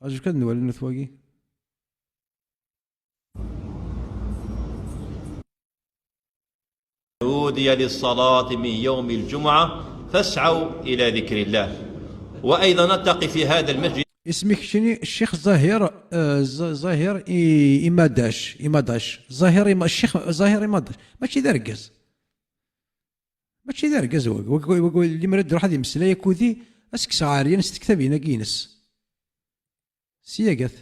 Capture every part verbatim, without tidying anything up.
Acu kan nwali nutwagi? نودي للصلاة من يوم الجمعة فاسعوا إلى ذكر الله. وأيضا نلتقي في هذا المسجد. Isem-ik keččini Ccix Zahir, eh, Z-, Zahir i, Imadac, Imadac. Zahir Ima-, Ccix Zahir Imadac. Mačči d argaz. Mačči d argaz wagi. Wagi, wagi, wagi, limer ad d-iruḥ ad imeslay akkudi, ad s-kkseɣ ɛeryan s tektabin-agi-ines. Syagat.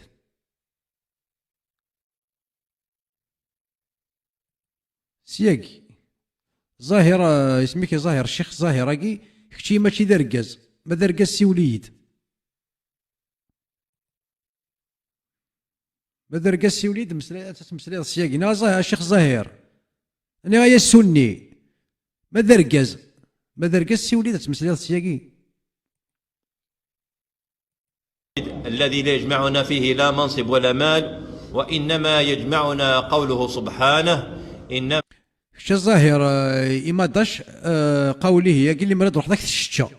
Syagi. Zahir, eh, isem-ik i Zahir, Ccix Zahir-agi, kečči mačči d argaz. Ma d argaz, siwel-iyi-d. Ma d argaz, siwel-iyi-d, meslay-, ad tmeslayeḍ syagi. Neɣ a Zahir, a Ccix Zahir. Niɣ ay asunni. Ma d argaz. Ma d argaz, siwel-iyi-d, ad tmeslayeḍ syagi. الذي لا يجمعنا فيه لا منصب ولا مال، وإنما يجمعنا قوله سبحانه، إنما Kečč a Zahir, eh, Imadac, eh, qawlihi-agi, limer ad ruḥeḍ ad k-tceččeɣ.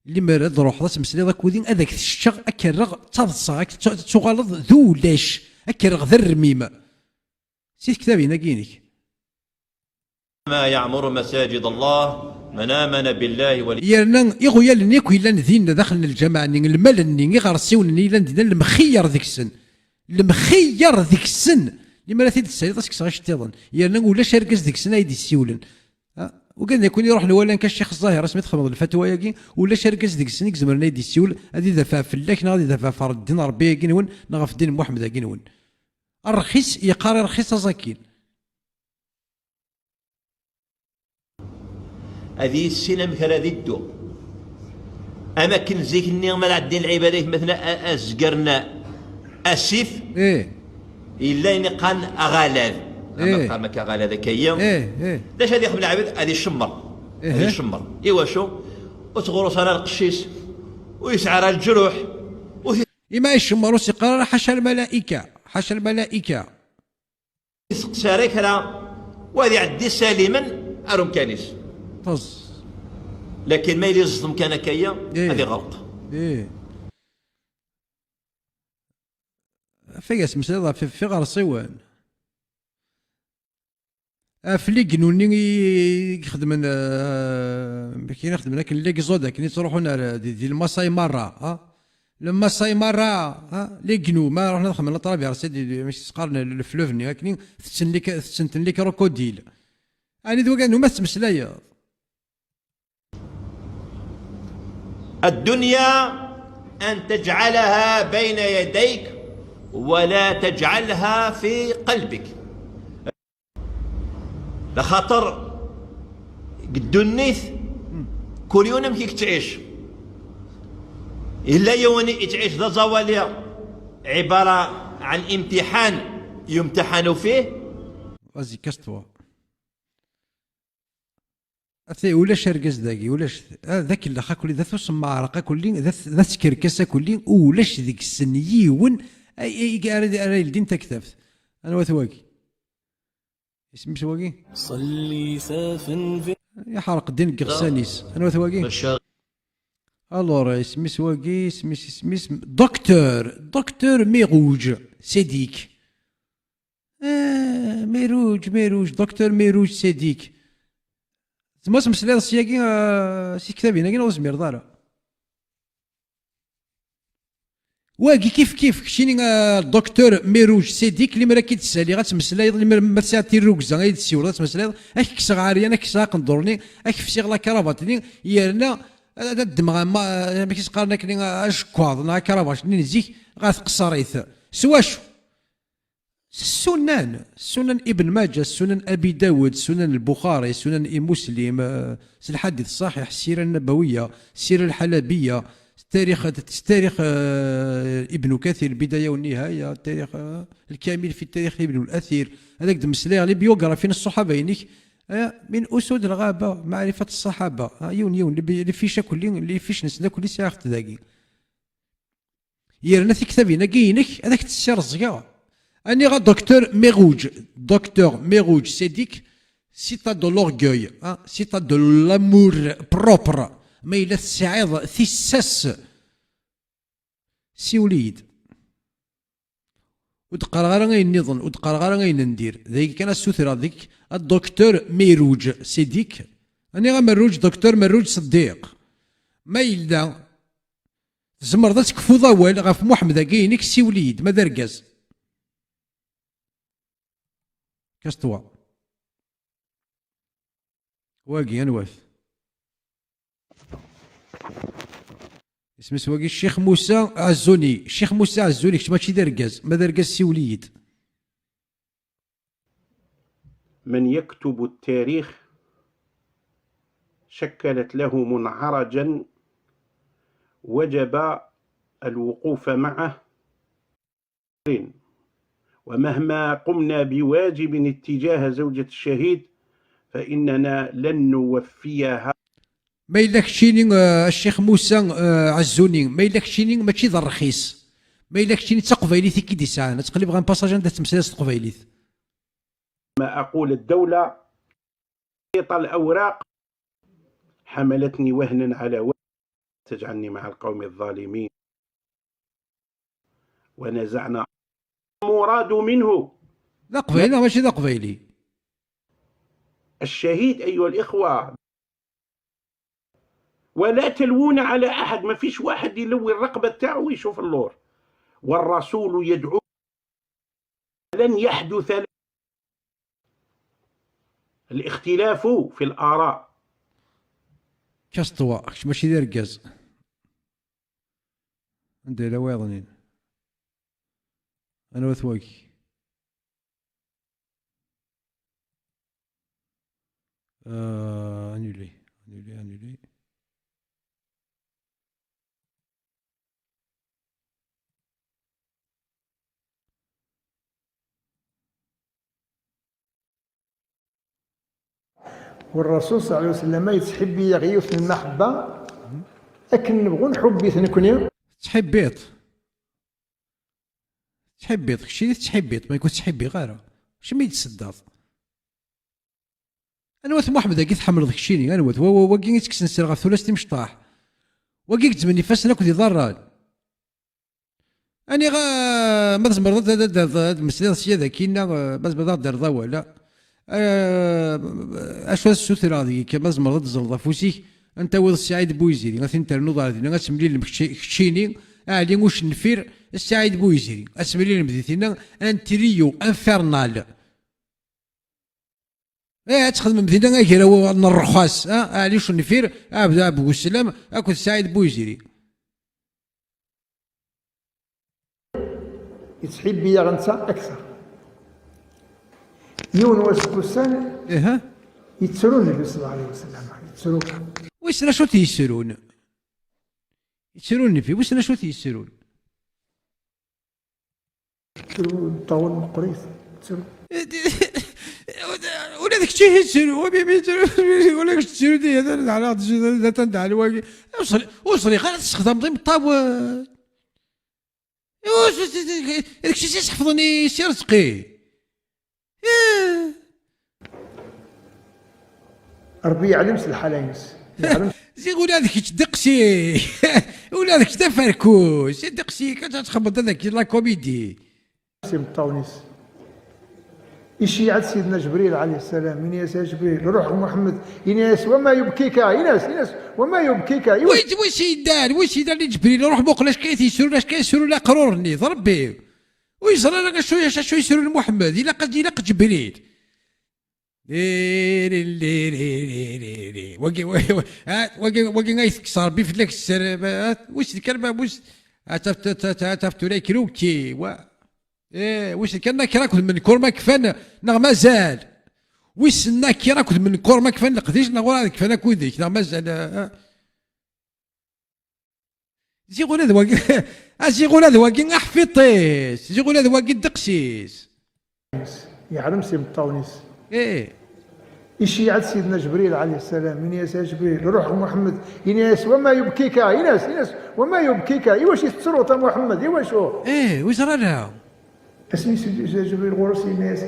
Limer ad ruḥeḍ ad tmeslayeḍ akkudi, ad ak-tceččeɣ, ad k-rreɣ d taḍsa, ad k-, ad tuɣaleḍ d ulac, ad k-rreɣ d rrmim. Si tektabin-agi-inek. ما يعمر مساجد الله من آمن بالله وال Yerna iɣuyalen akk yellan din daxel n lǧameɛ-nni, lmal-nni, iɣersiwen-nni yellan din, lemxiyyer deg-sen. Lemxiyyer deg-sen! Limer ad t-id-tessaliḍ, ad s-kkseɣ iceṭṭiḍen. Yerna ulac argaz deg-sen ay d-issiwlen. Ha? Ugaden akk iruḥen walan kan Ccix Zzahir asmi txedmeḍ lfatwa-agi, ulac argaz deg-sen i izemren ad d-issiwel, ad idafeɛ fell-ak, neɣ ad idafeɛ ɣef ddin Ṛebbi-agi-nwen, neɣ ɣef ddin n Muḥemmed-agi-nwen. Ṛxis, yeqqar i ṛxis aẓakin. Ad yissin amek ara d-iddu. Am akken zik-nni ma lɛeddin lɛibad aytmaten a-, a-, azgaren asif, Ih. Yella ayen iqqaren aɣalad. Ama Ih. Qqaren akka aɣalad akka-yi. Ih, ih. D acu ad ixdem lɛibad? Ad icemmer. Ad Ih. Icemmer. Iwacu? Ur tɣurus ara lqecc-is, ur yesɛi ara leǧruḥ, ur t- Ima icemmer ur s-iqqar ara ḥaca lmalaika, ḥaca lmalaika. Yesteqsi ara kra, wa ad iɛeddi salimen ar umkan-is. Ṭeẓ. Lakin ma yella yeẓḍem kan akka-yi, Ih. Ad iɣelq. Ih. Ɣef ay as-meslayeḍ ɣef, ɣef iɣersiwen. Ɣef lignu-nni i, i ixedmen, eh, akken i xedmen akken l'exode, akken i ttruḥun ar, di, di lmaṣay merra, ha? Lmaṣay merra, ha? Lignu, ma ruḥen ad xedmen la traversée di, di, amek s-qqaren, le fleuve-nni, akken i tetten les, tetten-ten les crocodiles. Ɛni d wagan uma tettmeslayeḍ? الدنيا أن تجعلها بين يديك ولا تجعلها في قلبك. Lxaṭer deg ddunit, kul yiwen amek i yettɛic. Yella yiwen i yettɛic d aẓawali, عبارة عن امتحان يمتحن فيه. Vas-y, casse-toi. Ati, ulac argaz dagi, ulac, ah, d akellex akulli, d at usemmaɛraq akulli, d at, d at tkerkas akulli, ulac deg-sen yiwen ay, ay, ara, ara yeldin taktabt. Anwa-t wagi? Isem-is wagi? Iḥerq ddin deg iɣsan-is. Anwa-t wagi? Alors, isem-is wagi, isem-is, isem-is, Docteur, Docteur Mirouge, Sedik. Eh, Mirouge, Mirouge, Docteur Mirouge Sedik. Tma tmeslayeḍ syagi, eh, si tektabin-agi neɣ ur tezmireḍ ara? Wagi kif kif, keččini, eh, Docteur Mirouge Sedik, limer ad k-id-ssaliɣ, ad tmeslayeḍ, limer ma tesɛiḍ tirrugza, ad yi-d-tessiwleḍ, ad tmeslayeḍ, ad k-kkseɣ ɛeryan, ad k-kkseɣ aqendur-nni, ad k-fsiɣ la cravate-nni, yerna ad, ad ddmeɣ ama, amek i s-qqaren akken, ajekkaḍ, neɣ akarabac-nni n zik, ɣer tqeṣrit. S wacu? S Ssunan, Ssunan Ibn Maǧa, Ssunan Abi Dawed, Ssunan Lbuxari, Ssunan i Muslim, eh, s Lḥadit Ṣaḥiḥ, Ssira Nnabawiya, Ssira Lḥalabiya, s tarix, s tarix, eh, Ibn Kathir, Lbidaya wa Nnihaya, tarix, eh, Lkamil fi tarix Ibn Al-Athir, ad ak-d-meslayeɣ libyugrafi n ṣṣuḥaba-inek, eh, min usud lɣaba, maɛrifat ṣṣaḥaba, ah, yiwen, yiwen, libi-, lific akulli, lific-nsen akulli sɛiɣ-t dagi. Yerna tiktabin-agi-inek ad ak-tt-ssirẓgeɣ. Aniɣ a Docteur Mirouge, Docteur Mirouge Sedik, si t'as de l'orgueil, hein, si t'as de l'amour propre, ma yella tesɛiḍ tissas, Siwel-iyi-d. Ur d-qqareɣ ara ayen nniḍen, ur d-qqareɣ ara ayen n dir. D ayagi kan ad ssutreɣ deg-k, a Docteur Miruj Sidik. Aniɣ amerruǧ, Docteur Merruǧ Seddiq. Ma yella tzemreḍ ad tekfuḍ awal ɣef Muḥemmed-agi-inek, siwel-iyi-d, ma d argaz. Casse-toi. Wagi, anwa-t? Isem-is wagi Ccix Musa Ɛezzuni. Ccix Musa Ɛezzuni, kečč mačči d argaz. Ma d argaz, siwel-iyi-d. من يكتب التاريخ شكلت له منعرجا وجب الوقوف معه. ومهما قمنا بواجب اتجاه زوجة الشهيد فإننا لن نوفيها. Ma yella keččini, eh, a Ccix Musa, eh, Ɛezzuni, ma yella keččini mačči d rrxis, ma yella keččini d taqbaylit i k-id-isɛan, ad teqlib ɣer passage anda tettmeslayeḍ s teqbaylit. ما أقول الدولة الأوراق حملتني وهنا على وهن تجعلني مع القوم الظالمين. ونزعنا المراد منه. D aqbayli neɣ mačči d aqbayli? الشهيد أيها الإخوة، ولا تلوون على أحد، ما فيش واحد يلوي الرقبة تاعه ويشوف اللور. والرسول يدعو لن يحدث الاختلاف في الآراء. Casse-toi, kečč mačči d argaz. Anda yella wayeḍnin? Anwa-t wagi? Euh, annuler, annuler, annuler. والرسول صلى الله عليه وسلم يتحبي يغيث من المحبة، أكن نبغون حبي ثنكني. Tettḥibbiḍ. Tettḥibbiḍ. Keččini tettḥibbiḍ. Ma yekun tettḥibbiɣ ara. Acimi i d-tseddaḍ? Anwa-t Muḥemmed-agi tḥemmleḍ keččini? Anwa-t? Wa, wa, wagi i ttekksen sser ɣef tulast imecṭaḥ. Wagi i yeǧǧmen ifassen akked iḍarren. Aniɣ, ah, ma tzemreḍ ad, ad, ad, ad, ad mesliḍ sya d akkinna, ah, ma tzemreḍ ad ɣ-d-terreḍ awal, ah, ah, acu ad ssutreɣ deg-k, ma tzemreḍ ad teẓẓleḍ afus-ik, ad n-tawiḍ Saɛid Buyziri, ad t-in-ternuḍ ɣer dinna, ad temlilem kečči-, keččini, Ɛli Ucennfir, Saɛid Buyziri, ad temlilem di tinna, un trio infernal. Eh, ad txedmem dinna agraw n rrxas, ah, Ɛli Ucennfir, Ɛebd, Ɛebd Uslam akked Saɛid Buyziri. Yettḥibbi-yaɣ netta akter. Yiwen wass n wussan, Iha. Yettru Nnbi صلى الله عليه وسلم, yettru. Wissen acu t-yessrun? Yettru Nnbi, wissen acu t-yessrun? Yettru ṭṭawel meqqrit, yettru. Ula d kečči yettru, wa mi yettru, ula d kečči yettru, di hada, d ɛla, d, d, d, d, d, wagi. Ur ẓri-, ur ẓriɣ ara tessexdameḍ imeṭṭawen. D kečč i s-iḥefḍen i Si Rezqi. Ih. Ṛebbi yeɛlem s lḥala-ines. Yeɛlem. Ziɣ ula d kečč deqsi. Ula d kečč d aferkus. Deqsi kan ad txedmeḍ ad ak la comédie. S imeṭṭawen-is. Iceyyeɛ-d Sidna Ǧebril ɛalayhi sslam, ini-as: "Ya Ǧebril, ruḥ ɣer Muḥemmed, ini-as: 'Wa ma yubkika?'" Ini-as, ini-as: "Wa ma yubkika?" Iwacu? Wi, wi s-yennan, wi s-yennan i Ǧebril: "Ruḥ muqel acu kan i t-yesrun, acu kan i yesrun leqrur-nni, d Ṛebbi." Ur yeẓri ara acu, acu yesrun Muḥemmed, ilaq, ilaq Ǧebril. Wagi, wagi, wagi, ah, wagi, wagi ay tekkes Ṛebbi fell-ak sser, ah, wissen kan ma, wiss-, ah, taf, taf, taf, taf, taf tura yekker ukki, wa. Eh, wissen kan ma kra akked menkur ma kfan, neɣ mazal. Wissen ma kra akked menkur ma kfan leqdic, neɣ ur kfan akk wid-ik, neɣ mazal, ah, ah. Ziɣ ula d wagi, a ziɣ ula d wagi aḥfiṭ-is, ziɣ ula d wagi ddeqs-is. Yeɛlem s imeṭṭawen-is. Eh. Iceyyeɛ-d Sidna Ǧebril ɛalayhi sslam, ini-as: "Ya Ǧebril, ruḥ ɣer Muḥemmed, ini-as: 'Wa ma yubkika?'" Ini-as, ini-as: "Wa ma yubkika? Iwacu i tettruḍ a Muḥemmed, iwacu?" Eh, ur yeẓri ara. Asmi i s-d-yusa Ǧebril ɣur-s, yenna-yas: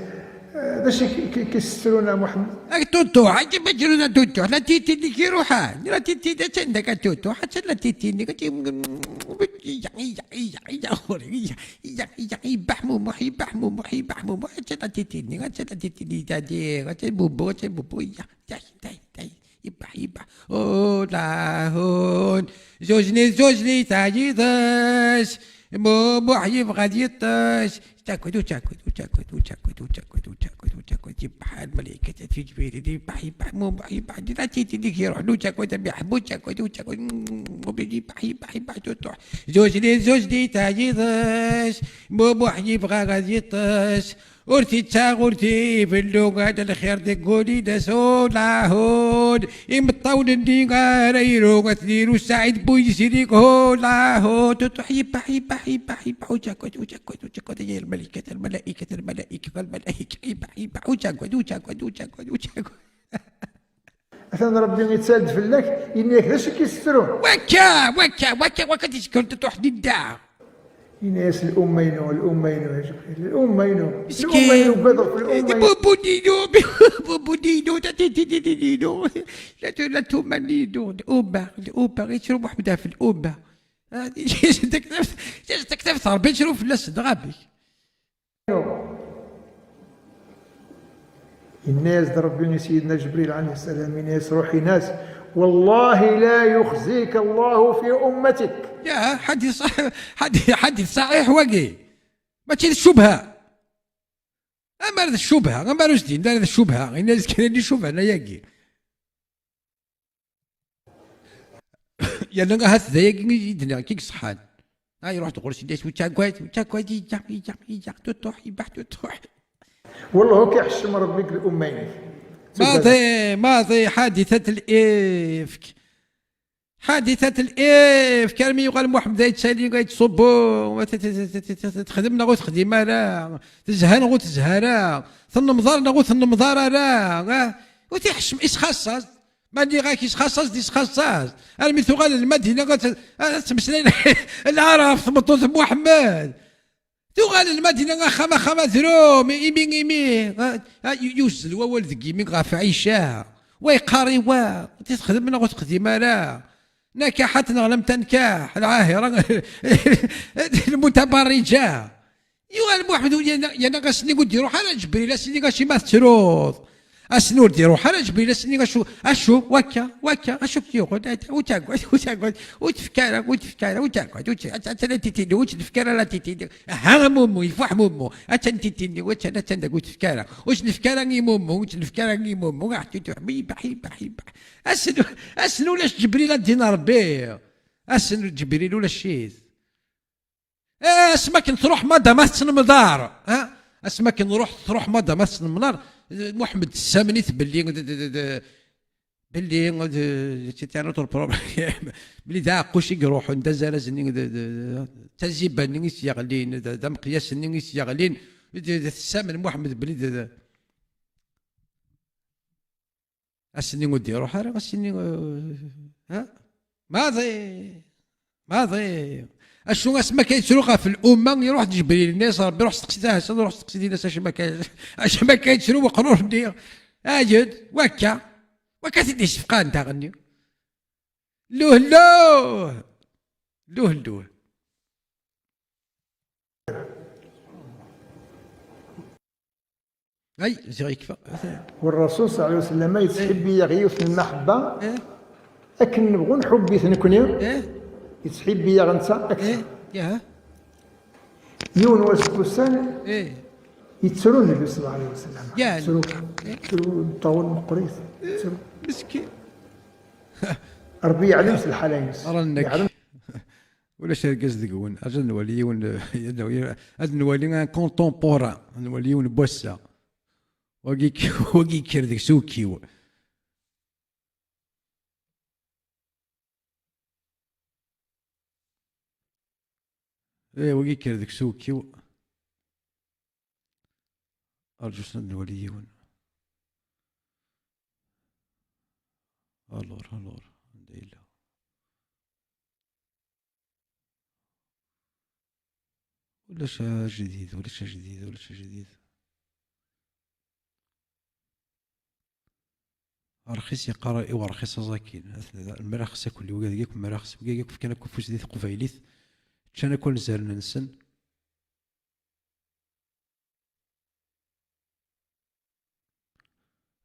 D acu i k-, k-, k-, isestrun a Muḥemmed? Ak tuṭuḥ, ak ibeǧǧren a tuṭuḥ, la titi-nni k-iruḥen, la titi-nni attan deg a tuṭuḥ, attan la titi-nni, ibeḥ mumuḥ, ibeḥ mumuḥ, ibeḥ mumuḥ, attan la titi-nni, attan la titi-nni, dadi, attan bubu, attan bubu, iya, tay, tay, tay, ibeḥ, ibeḥ, ulahun, zuzli, zuzli, tayiḍes, mumuḥ yebɣa ad yeṭṭes, Ucakwed, ucakwed, ucakwed, ucakwed, ucakwed, ucakwed, ucakwed, yebbeḥ lmalaykat, at Ǧbiril, yebbeḥ, yebbeḥ, mu-, yebbeḥ, di la titi-nni k-iruḥen, ucakwed, am iḥebb, ucakwed, ucakwed, mm, yebbeḥ, yebbeḥ, yebbeḥ, tuṭuḥ. Zuǧ li zuǧ di tayiḍes, Mumuḥ yebɣa ad yeṭṭes. Ur t-ittaɣ, ur t-ifellu, ad lxir deg wul-ines, ulahun. Imeṭṭawen-nni ara iru, ad ten-iru Saɛid Buyizri, ulahun. Tuṭuḥ, yebbeḥ, yebbeḥ, yebbeḥ, yebbeḥ, ucakwed, ucakwed. Ucakwed, ya lmalikat, lmala'ikat, lmala'ikat, lmala'ikat, ibeḥ, ibeḥ, ucakwed, ucakwed, ucakwed, ucakwed. Atan Rebbi yettal-d fell-ak, yenna-yak d acu i k-yessetrun. Wakka, wakka, wakka, wakka, tiskert tuḥ di dda. Yenna-yas: "Lumma-inu, lumma-inu, ya Ǧebril, lumma-inu, miskin. Lumma-inu, ugadeɣ ɣef lumma-inu." Bubuninu, bubuninu, tatitititinu. La tu-, la tumaninu, lumma, lumma, yettru Muḥemmed ɣef lumma. Ah, taktabt, taktabt Rebbi yettru fell-as, dɣa bik. Yenna-yas-d Rebbi i Sidna Ǧebril ɛalayhi ssalam, yenna-yas: "Ruḥ, ini-as, wallahi la yuxzika Allahu fi ummatik." Ya, ḥadis, ḥadis, ḥadis ṣaḥiḥ wagi. Mačči d ccubha. Amar d ccubha, amar ur s-d-yenni ara d ccubha, yenna-yas kan d ccubha, na yagi. Yerna ahat d ayagi i d-nniɣ, i iṣeḥḥan. Ah, iruḥ-d ɣur-s, yenna-yas: "Ur ttagad, ur ttagad, iyya, iyya, iyya, tuṭuḥ, ibeḥ, tuṭuḥ." Wallah, ur k-iḥeccem Rebbi deg lumma-inek. Maḍi, maḍi, ḥaditat l-ifk. Ḥaditat l-ifk, armi yuɣal Muḥemmed ay yettali, ay yettṣubbu, texdem neɣ ur texdim ara, tezha neɣ ur tezha ara, tennemḍar neɣ ur tennemḍar ara, ah, ur t-iḥeccem, isxaṣṣas. Ma nniɣ-ak isxaṣṣas-d, isxaṣṣas. Armi tuɣal Lmadina, ad, ad ttmeslayen Lɛarab, tmeṭṭut n Muḥemmed. Tuɣal Lmadina axxam, axxam adrum, imi, imi. Ah, ah, yu-, yuzzel wawal deg imi ɣef Ɛica. Wa yeqqar i wa, ur t-texdem neɣ ur texdim ara. Nakaḥat neɣ lam tankaḥ, lɛahira, lmutabarrija. Yuɣal Muḥemmed, yerna, yerna ass-nni ur d-iruḥ ara Ǧebril, ass-nni acimi tettruḍ? Ass-nni ur d-iruḥ ara Ǧebril, ass-nni acu, acu, wakka, wakka, acu k-yuɣen? Ur ttagad, ur ttagad, ur tefka ara, ur tefka ara, ur ttagad, ur ttagad, attan la titi-nni, ur tt-nefka ara la titi-nni. Aha, a Mummu, ifuḥ Mummu, attan titi-nni, attan, attan dagi, ur tefka ara, ur tt-nefka ara i Mummu, ur tt-nefka ara i Mummu, ah, tutuḥ, ibeḥ, ibeḥ, ibeḥ. Ass-n, ass-n ulac Ǧebril a ddin Rebbi, ass-n Ǧebril ulac-it. Eh, asmi akken truḥ madam ad tettnemḍar, ha? Asmi akken ruḥ, truḥ madam ad tettnemḍar, Muḥemmed tessamen-it belli d, d, d, d, belli d, c'était un autre problème. Belli d aɛeqquc i iruḥen, d azaraz-nni, d, d, d taziba-nni i s-yeɣlin, d, d ameqyas-nni i s-yeɣlin, d, d, tessamen Muḥemmed belli d, d, Ass-nni ur d-iruḥ ara, ass-nni, eh, ha? Maḍi, maḍi. Acu asmi akka yettru ɣef luma, iruḥ-d Ǧebril, yenna-yas Rebbi: "Ruḥ steqsi-d Ahasan, ruḥ steqsi din-as acu ma akka, acu ma akka yettru weqrur-nni." Ayen, wakka, wakka t-id-yessefqan daɣen-nni. Luh, luh! Luh, luh! Ay, ziɣ yekfa. Werrasul صلى الله عليه وسلم yettḥibbi-yaɣ yiwet n lmaḥebba, eh, akken nebɣu nḥubb-it nekni, eh, yettḥibbi-yaɣ netta akter. Eh, ya. Yiwen wass deg ussan, eh, yettru Nnbi صلى الله عليه وسلم. Ya. Yettru, eh, yettru ṭṭawul meqqrit. Eh, yettru. Meskin. Rebbi yeɛlem s lḥala-ines. Ara nekk. Yeɛlem. Ulac argaz deg-wen. Ad nwali yiwen, ad nwali un contemporain, ad nwali yiwen n wass-a. Wagi k-, wagi yekker deg-s ukkiw. Eh, wagi yekker deg-s ukkiw. Arǧu s ad nwali yiwen. Alors, alors, anda yella? Ulac ajdid, ulac ajdid, ulac ajdid. Rxis yeqqar i urxis aẓakin. Mraxes akk wigad yakk, mraxes wigad yakk, fkan akk ufus di teqbaylit, ččan akk anzaren-nsen.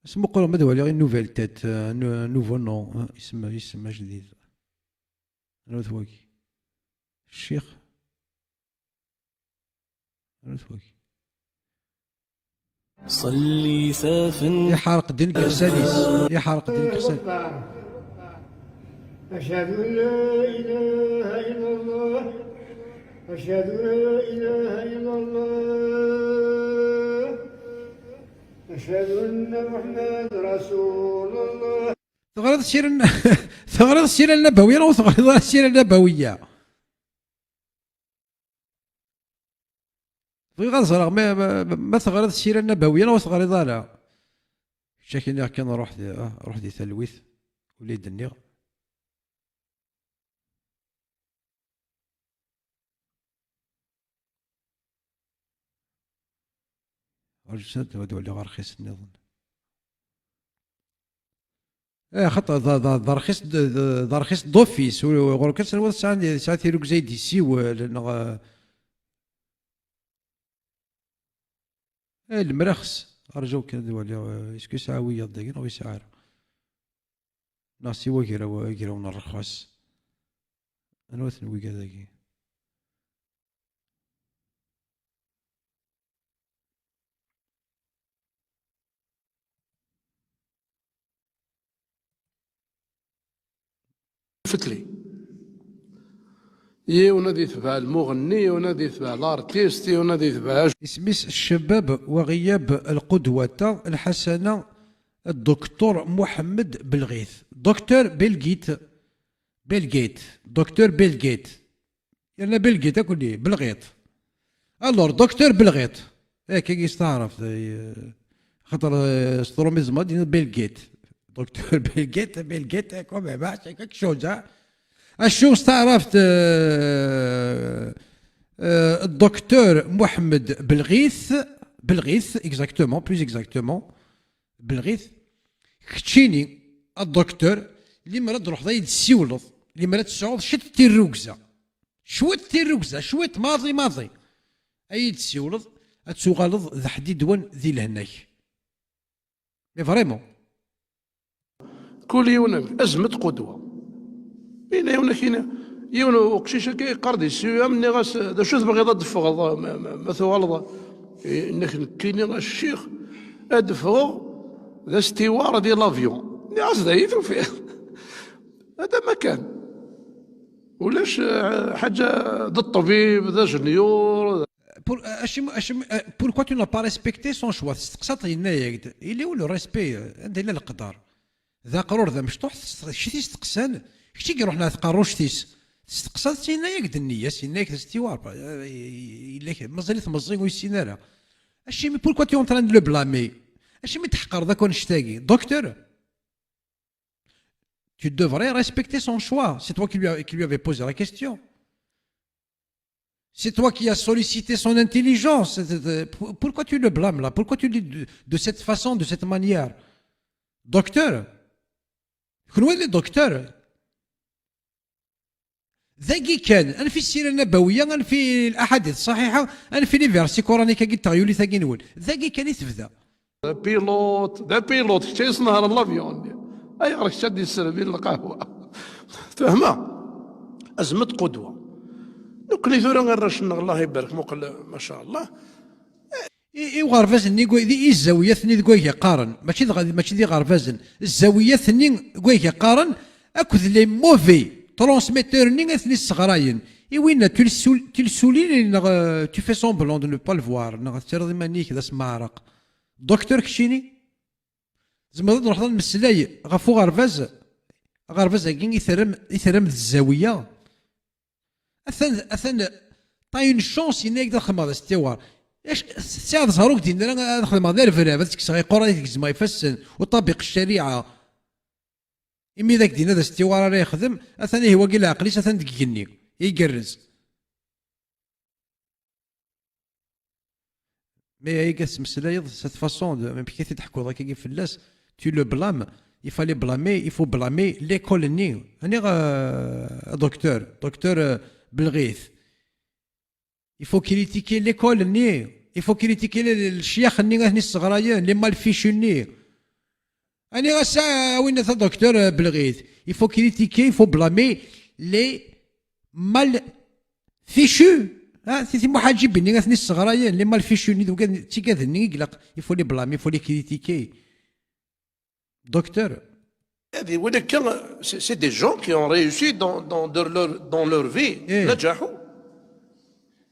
Asmuqel ma d waliɣ une nouvelle tête, euh, un nou-, un nouveau nom, hein, isem, isem ajdid. Anwa-t wagi? Ccix. Anwa-t wagi? صلي سافن. Iḥerq ddin deg iɣsan-is. Iḥerq ddin deg iɣsan. أشهد أن لا إله إلا الله. أشهد أن لا إله إلا الله. أشهد أن محمد رسول الله. Teɣriḍ ssira n-, teɣriḍ ssira n-Nabawi neɣ ur teɣriḍ ara ssira n-Nabawiya? Bɣiɣ ad ẓreɣ ma, ma, ma teɣriḍ ssira n-Nabawiya neɣ ur teɣriḍ ara. Kečč akkin kan ruḥ di, ah, ruḥ di talwit, ula i d-nniɣ. Rǧu ad waliɣ arxis nniḍen. Eh, xaṭer d, d, d arxis d, d, d arxis d'office, u ɣur-k ad tenwiḍ tesɛa, tesɛa tirugza i d-yessiwel, neɣ, eh, eh, lemraxes. Rǧu kan ad waliɣ, eh, est-ce que yesɛa wiyaḍ dagi neɣ ur yesɛi ara? Neɣ siwa agraw, agraw n rrxas. Anwa-ten wigad-agi? Fetli. Yiwen ad yetbeɛ lmuɣenni, yiwen ad yetbeɛ l'artiste, yiwen ad yetbeɛ. Isem-is Ccbab wa ɣiyab lqudwata lḥasana, Dduktur Muḥemmed Belɣit. Docteur Belgit. Belgit. Docteur Belgit. Yerna Belgit akk-nni, Belɣiṭ. Alors, Docteur Belɣiṭ. Eh, kagi s taɛrabt, eh, xaṭer, eh, s trumizma, d Belgit. Docteur Belgit, Belgit, eh, comme, eh, bah, c'est quelque chose, hein. Acu s taɛrabt, eh, eh, Docteur Mohamed Belghith, Belghith, exactement, plus exactement, Belɣit, keččini, a docteur, limer ad d-truḥeḍ ad yi-d-ssiwleḍ, limer ad tesɛuḍ ciṭ n tirrugza, cwiṭ n tirrugza, cwiṭ maḍi maḍi, ad yi-d-ssiwleḍ, ad tuɣaleḍ d aḥdidwan di lehna-k. Mais vraiment. Kul yiwen azmet qudwa. Yella yiwen akini, yiwen uqcic akka yeqqar-d i ssiyam, nniɣ-as, "D acu tebɣiḍ ad d-teffɣeḍ, ma, ma, ma tuɣaleḍ?" Yenna-k, "Nekkini a ccix, ad d-ffɣeɣ d astiwar di l'avion." Nniɣ-as, "D ayi tufiḍ." Hada ma kan. Ulac, eh, ḥaǧa d ṭṭbib, d ajenyur. Pour, acimi, acimi, eh, pourquoi tu n'as pas respecté son choix? Testeqsaḍ, yenna-yak-d, il est où le respect, eh, anda yella leqder? D aqrur d amecṭuḥ, test-, kečč i t-isteqsan, kečč i iruḥen ar tqerruct-is, testeqsaḍ-tt, yenna-yak-d nniya-s, yenna-yak d astiwar, eh, yella k-, mazal-it meẓẓi ur yessin ara. Acimi, pourquoi tu es en train de le blâmer? Acimi teḥqreḍ akk annect-agi? Docteur, tu devrais respecter son choix, c'est toi qui lui a, qui lui avais posé la question. C'est toi qui as sollicité son intelligence. C'est, c'est, pour-, pourquoi tu le blâmes là? Pourquoi tu le dis de, de cette façon, de cette manière? Docteur, kenwi d les docteurs. Dagi kan, anef i ssira nabawiya, anef i l'aḥadit ṣṣaḥiḥa, anef i les versets coraniques-agi d teɣyulit-agi-nwen. Dagi kan i tebda. D apiluṭ, d apiluṭ, kečč ay yesnehṛen l'avion-nni. Ayɣer kečč ad d-yesserbil lqahwa? Tfehmeḍ? Azmet qudwa. Nekkni tura arrac-nneɣ, Allah ibarek, muqel, ma sha Allah. I, i uɣerbaz-nni, deg wa-, di, i zzawiyat-nni deg wayeg qqaren, mačči d, mačči d iɣerbazen, zzawiyat-nni deg wayeg qqaren, akked les mauvais transmetteurs-nni ay ten-isseɣrayen. I winna, tu les sou-, tu les soulignes, neɣ, euh, tu fais semblant de ne pas le voir, neɣ tettarraḍ iman-ik d asmeɛreq. Docteur keččini? Tzemreḍ ad d-ruḥeḍ ad nmeslay ɣef uɣerbaz, aɣerbaz-agi i terram, i terram d zzawiya. Atan, atan, t'as une chance, yenna-yak-d ad xedmeɣ d astiwar. Ac-, tesɛiḍ ẓẓher ur k-d-yenni ara ad xedmeɣ d arebrab, ad kkseɣ iqurra, ad gezmeɣ ifassen, uṭabiq ccariɛa. Imi d ak-d-yenna d astiwar ara yexdem, atan ihi wagi leɛqel-is atan deg igenni. Igerrez. Mais ay tettmeslayeḍ, cette façon de, amek i t-id-teḥkuḍ akkagi fell-as, tu le blâmes, Il fallait blâmer, il faut blâmer l'école-nni. Aniɣ, euh, docteur, docteur, euh, Belɣit. Il faut critiquer l'école-nni. Il faut critiquer les, les lecyax-nni i ten-isseɣrayen, les mal fichus-nni. Aniɣ ass-a, a win ata docteur, euh, Belɣit. Il faut critiquer, il faut blâmer les mal fichus. Ha, ti timuḥaǧibin-nni i ten-isseɣrayen, les mal fichus-nni, d wigad, d tigad-nni i ilaq, il faut les blâmer, il faut les critiquer. Docteur. هذه ولكن c'est c'est des gens qui ont réussi dans dans de leur dans leur vie. إيه. نجحوا.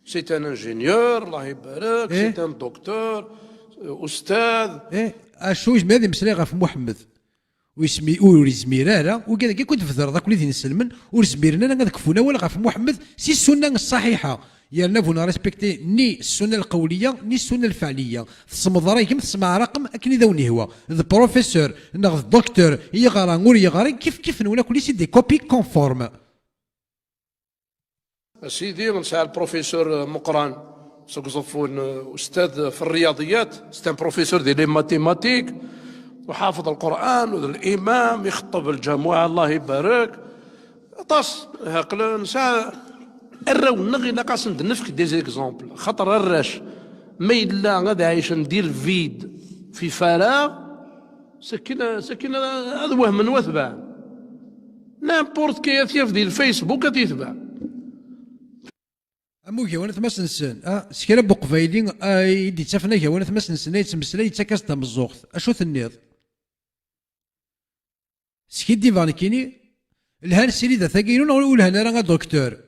C'est un ingénieur, الله يبارك, إيه. C'est un docteur, euh, أستاذ. إيه. Acu yezmer ad imeslay ɣef Muḥemmed? Ur yesmi-, ur yezmir ara, wigad-agi akk i d-tbedreḍ akk d inselmen, ur zmiren ara ad kfun awal ɣef Muḥemmed si ssunna ṣṣaḥiḥa. Yerna bu neɣ respecter ni ssunna lqawliya, ni ssunna lfeɛliya. Tesmeḍragem, tesmeɛraqem akken i d awen-ihwa. D professeur, neɣ d docteur, yeɣra, ur yeɣri, kif kif nwen akk, c'est des copies conformes. A sidi, nesɛa le professeur Meqran, seg Uẓeffun, أستاذ في الرياضيات, c'est un professeur de les mathématiques, وحافظ القرآن, وذ الإمام, يخطب الجمعة, الله يبارك. Aṭas, haqel nesɛa arraw-nneɣ, ilaq-asen-d nefk des exemples. Xaṭer arrac, ma yella ad ɛicen di le vide, fi faraɣ, sakin, sakin ad wehmen watbaɛ. N'importe qui ad t-yaf di le Facebook ad t-yetbeɛ. Am ugawan atmasen-nsen, ah, s kra n uqbayli, ah, i d-ittafen agawan atmasen-nsen, ay yettmeslay, yettak-as-d tameẓẓuɣt. Acu tenniḍ? Skiddibeɣ nekkini? Lhan ssiridat-agi-inu neɣ ur lhan ara a docteur?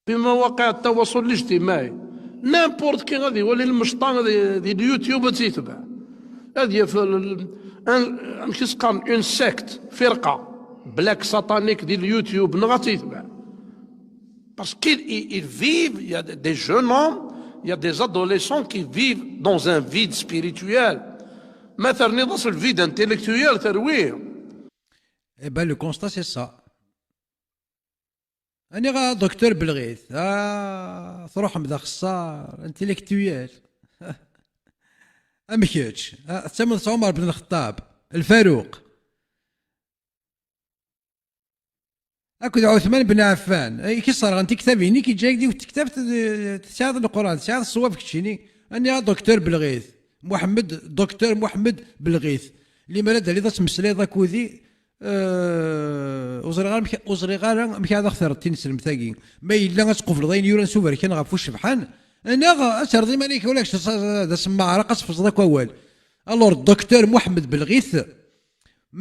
في مواقع التواصل الاجتماعي. N'importe qui غادي يولي المشطة غادي، دي اليوتيوب غادي يتبع. هذه في ال-، ال-، أن-، أمشي سقام une secte، فرقة، black satanique دي اليوتيوب، نغا تيتبع. Parce qu'ils, ils, ils vivent, il y a des jeunes hommes, il y a des adolescents qui vivent dans un vide spirituel. ما ترنيض أصل vide intellectuel ترويه. Eh ben, le constat, c'est ça. Aniɣ a docteur Belɣit, ah, truḥem d axeṣṣar, intellectuel. Am kečč, ah, tettamneḍ s Ɛumar ben Lxeṭṭab, Lfaruq. Akked Ɛuthman ben Ɛeffan, i k-isserɣen tiktabin-ik, iǧǧa-yak-d yiwet tektabt, eh, tesɛiḍ Leqran, tesɛiḍ ṣṣwab keččini. Aniɣ a docteur Belɣit, Muḥemmed, docteur Muḥemmed Belɣit. Limer ad d-taliḍ ad tmeslayeḍ akkudi, Eh, ur ẓriɣ ara amek, ur ẓriɣ ara amek ara aɣ-terreḍ tineslemt-agi. Ma yella ad tqubleḍ ayen yuran s uberkan ɣef ucebḥan, neɣ ad terreḍ iman-ik ula d asemmaɛraq, ad teffẓeḍ akk awal. Alors, docteur Muḥemmed Belɣit,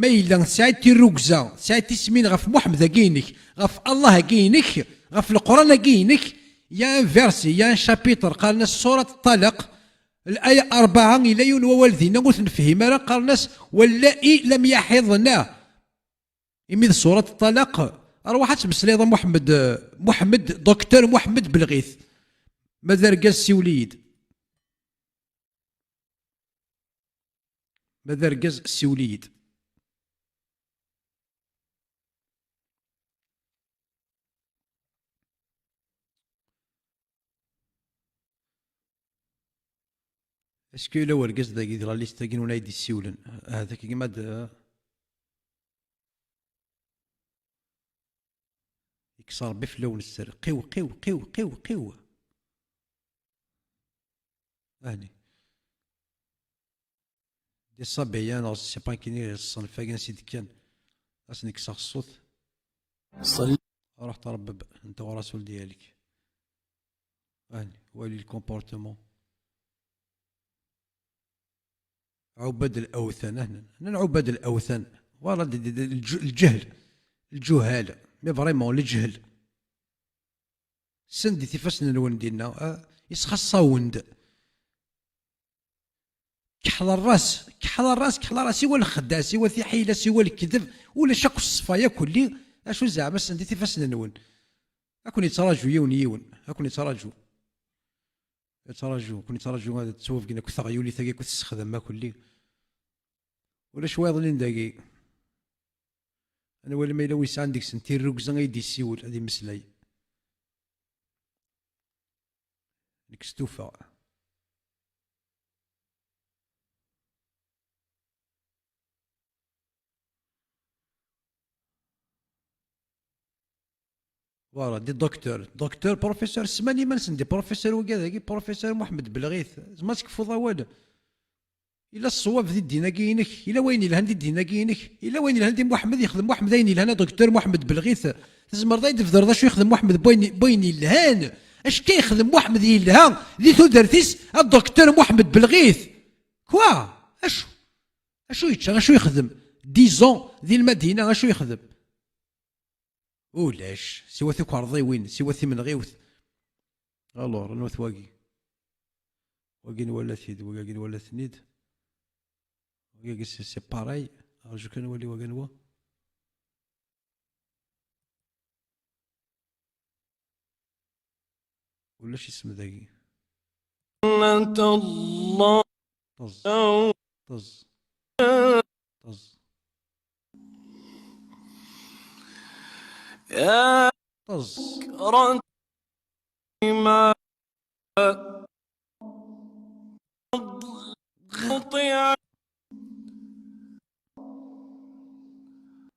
ma yella tesɛiḍ tirrugza, tesɛiḍ tismin ɣef Muḥemmed-agi-inek, ɣef Allah-agi-inek, ɣef Leqran-agi-inek, il y a un verset, il y a un chapitre, qqaren-as Surat Ṭṭalaq, Laya rebɛa, yella yiwen wawal dinna ur t-nefhim ara, qqaren-as: "Walla'i lam yaḥiḍna." Imi d surat Ṭṭalaq, arwaḥ ad tmeslayeḍ a Muḥemmed, Muḥemmed, docteur Muḥemmed Belɣit. Ma d argaz, siwel-iyi-d. Ma d argaz, siwel-iyi-d. Est-ce que yella urgaz dagi di la liste-agi n win ay d-yessiwlen? Ahat akka ma d-, yekkes Rebbi fell-awen sser. Qiw, qiw, qiw, qiw, qiw. Ahni. Des sabiens, neɣ je sais pas akken i ṣṣenf-agi ansi d-kkan. Ad sen-kkseɣ ṣṣut. Ṣel- Ruḥ tṛebbeb, nta urasul diyalik. Ahni, wali le comportement. عباد الأوثان، ahnan. Ahnan عباد الأوثان. Voilà, d-, d-, d-, lǧ-, lǧehl. Lǧuhal. Mais vraiment, lǧehl. Sendit ifassen-nwen dinna, ah, isxaṣṣawen-d. Kḥel ras, kḥel ras, kḥel ras, siwa lxedɛa, siwa tiḥila, siwa lekdeb, ulac akk ṣṣfa, akk lli, acu zeɛma sendit ifassen-nwen. Ad ken-yettraǧu yiwen yiwen, ad ken-yettraǧu. Yettraǧu, ad ken-yettraǧu ad tettwabgen akk teɣyulit-agi, akk tessexdam akk lli. Ulac wayeḍ lin dagi. Ad nwali ma yella wi yesɛan deg-sen tirrugza ay d-yessiwel, ad yemmeslay. Nekk stufaɣ. Voilà, des docteurs. Docteur, professeur, ssman iman-nsen des professeurs wigad-agi, professeur Muḥemmed Belɣit. Tzemreḍ ad tekfuḍ awal? Ila ṣṣwab di ddin-agi-inek, ila wayen yelhan di ddin-agi-inek, ila wayen yelhan di Muḥemmed, yexdem Muḥemmed ayen yelhan, a docteur Muḥemmed Belɣit. Tzemreḍ ad yi-d-tebdreḍ acu yexdem Muḥemmed n wayen, n wayen yelhan? Acu kan yexdem Muḥemmed yelha di tudert-is, a docteur Muḥemmed Belɣit. Quoi? Acu? Acu yečča? Acu yexdem? Dix ans di Lmadina, acu yexdem? Ulac, siwa tikerḍiwin, siwa timenɣiwt. Alors, anwa-t wagi? Wagi nwala-t-id, wagi nwala-ten-id. Wagi, c'est, c'est pareil. Rju kan wali wagi anwa. Ulac isem dagi. Ṭṭeẓ. Ṭṭeẓ. Ṭṭeẓ. Ṭṭeẓ.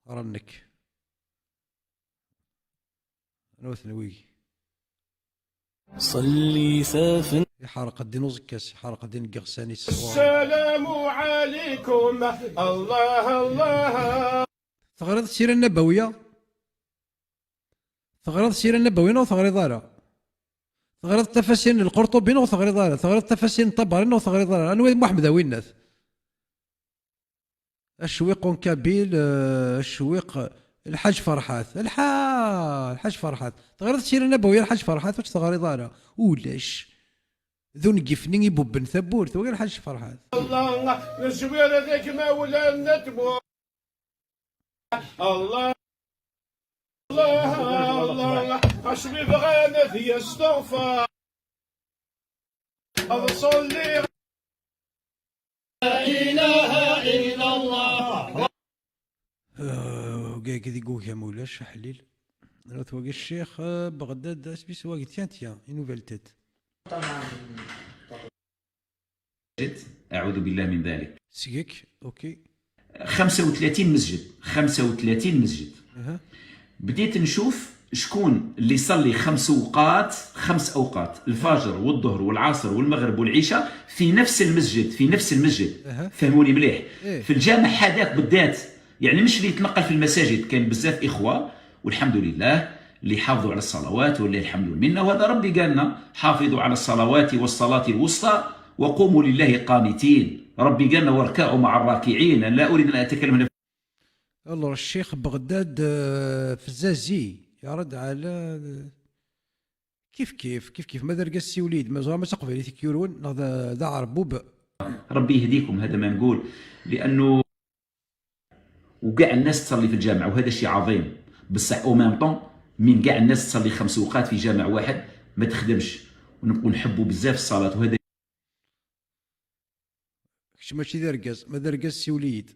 Ɣer nekk. Anwa-ten wigi? Ṣelli tafen. Iḥerq ddin uẓekka-s, iḥerq ddin deg iɣsan-is. Assalamu alaikum. Allah, Allah. Teɣriḍ Sira Nnabawiya? Teɣriḍ Sira Nnabawiya neɣ ur teɣriḍ ara? Teɣriḍ tafasirin n Lqurṭubi neɣ ur teɣriḍ ara? Teɣriḍ tafasirin n Ṭabari neɣ ur teɣriḍ ara? Anwa i d Muḥemmed a winnat? Acwiq en kabyle, euh, acwiq, Lḥaǧ Ferḥat. Lḥa-, Lḥaǧ Ferḥat. Teɣriḍ Sira Nnabawiya Lḥaǧ Ferḥat, ur tt-teɣriḍ ara. Ulac. D ungif-nni ibubben tawwurt, wagi Lḥaǧ Ferḥat. Allah, nezwir ad ak-mawlan netbu. Allah, Allah, Allah, acmi bɣan ad yasteɣfer. Ad ṣelliɣ. La ilaha illallah. Euh, wagi deg ugam ulac aḥlil. Rret wagi Ccix, euh, Beɣdad, asmi-s wagi, tiens, tiens, une nouvelle tête. أعوذ بالله من ذلك. Seg-k, ok. خمسة وثلاثين مسجد، خمسة وثلاثين مسجد. Aha. بديت نشوف شكون اللي يصلي خمس أوقات، خمس أوقات، الفجر والظهر والعصر والمغرب والعشاء في نفس المسجد، في نفس المسجد. Aha. فهموني مليح. إيه. في الجامع هذاك بالذات، يعني مش اللي يتنقل في المساجد، كان بزاف إخوة والحمد لله اللي يحافظوا على الصلوات، ولله الحمد والمنة. وهذا ربي قالنا: "حافظوا على الصلوات والصلاة الوسطى وقوموا لله قانتين". ربي قالنا: "واركعوا مع الراكعين". أنا لا أريد أن أتكلم هنا. Alors, الشيخ بغداد، آه، في الزازي يرد على، كيف كيف، كيف كيف، ما درقس سي وليد، ما زعما تقبل يتكيرون، لا، ذا، ذا عربوب. ربي يهديكم، هذا ما نقول، لأنه وكاع الناس تصلي في الجامع، وهذا شيء عظيم. بصح au même temps، من كاع الناس تصلي خمس اوقات في جامع واحد ما تخدمش، ونبقوا نحبوا بزاف الصلاه، وهذا كش ماشي ذا رقاز، ما ذا رقاز سي وليد.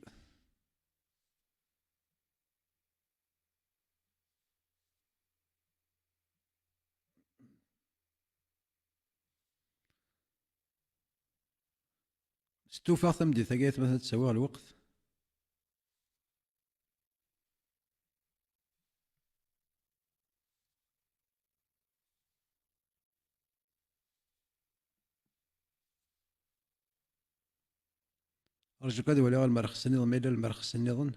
Stufaɣ tameddit-agi, ayt ma tsawiɣ lweqt. Rju kan ad waliɣ lmerxes nniḍen, ma yella lmerxes nniḍen.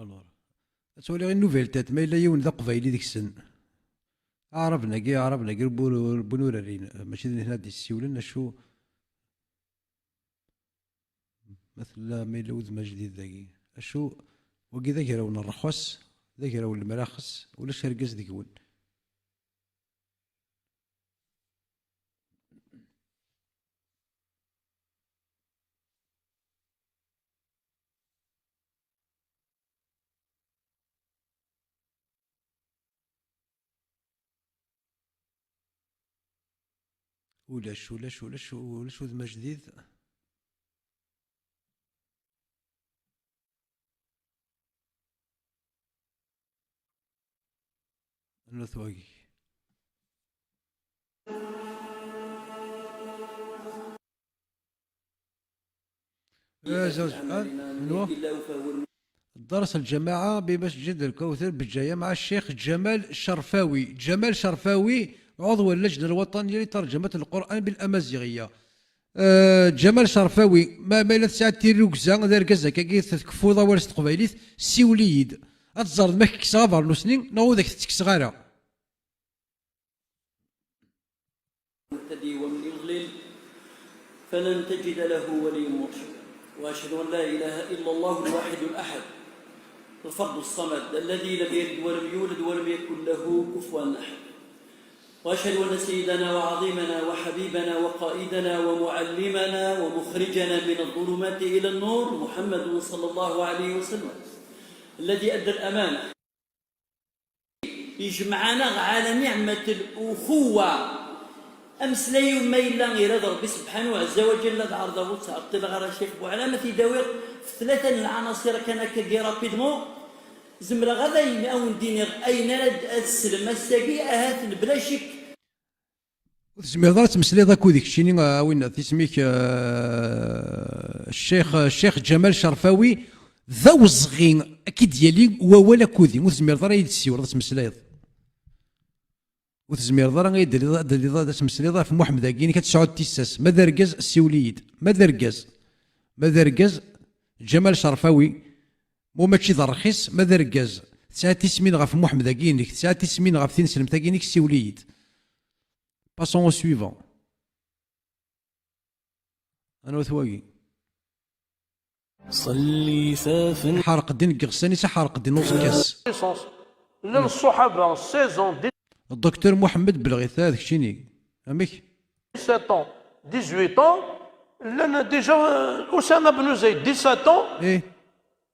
Alors, ad twaliɣ une nouvelle tête, ma yella yiwen d aqbayli deg-sen. Aɛraben-agi, aɛraben-agi, ur wwin ur rrin. Mačči d nitni ad d-yessiwlen, acu, ma tella, ma yella udem ajdid dagi. Acu, wagi d agraw n ṛṛexwas, d agraw n lemraxes, ulac argaz deg-wen. Ulac, ulac, ulac, ulac udem ajdid. Anwa-t wagi? Eh, زوج. Ah, منو؟ درس الجماعة بمسجد الكوثر بجاية مع الشيخ جمال شرفاوي. جمال شرفاوي عضو اللجنة الوطنية لترجمة القرآن بالأمازيغية. Eh, Ǧamal Cerfawi, ma, ma yella tesɛiḍ tirrugza, d argaz akkagi, tekfuḍ awal s teqbaylit, siwel-iyi-d. Ad teẓreḍ ma k-kkseɣ abernus-nni, neɣ ur ak-t-ttekkseɣ ara. المهتدي ومن يضلل فلن تجد له وليا مرشدا. وأشهد أن لا إله إلا الله الواحد الأحد الفرد الصمد الذي لم يلد ولم يولد ولم يكن له كفوا أحد. وأشهد أن سيدنا وعظيمنا وحبيبنا وقائدنا ومعلمنا ومخرجنا من الظلمات إلى النور محمد صلى الله عليه وسلم الذي أدى الأمانة. يجمعنا على نعمة الأخوة. Ameslay-iw ma yella irad Ṛebbi subḥanahu ɛezza wa jalla ad ɛerḍeɣ ur ttɛeṭṭileɣ ara Ccix Buɛlam ad t-id-awiɣ f tlata n lɛanaṣir kan akkagi rapidement. Zemreɣ ad ayen, ad wen-d-iniɣ ayen ara d-, ad teslem ass-agi ahat bla ccek. Ur tezmireḍ ara ad tmeslayeḍ akked keččini, a win tisem-ik, eh, Ccix, Ccix Ǧamal Cerfawi, d awezɣi ad k-id-yali wawal akked-i. Ur tezmireḍ ara ad yi-d-tessiwleḍ ad tmeslayeḍ. Ur tezmireḍ ara ad d-tiliḍ, ad d-tiliḍ, ad tmeslayeḍ ɣef Muḥemmed-agi-inek, ad tesɛuḍ tissas. Ma d argaz, ssiwel-iyi-d. Ma d argaz, ma d argaz, Ǧamal Cerfawi, mu mačči d rxis, ma d argaz, tesɛiḍ tismin ɣef Muḥemmed-agi-inek, tesɛiḍ tismin ɣef tineslemt-agi-inek, ssiwel-iyi-d. Passons au suivant. Anwa-t wagi? Ḥerq ddin deg iɣsan-is, ḥerq ddin uẓekka-s. Llan ṣṣuḥaba, seize ans, dix-sept ans, dix-huit ans, llan déjà, euh, Usama ben Zayd, dix-sept ans. Eh.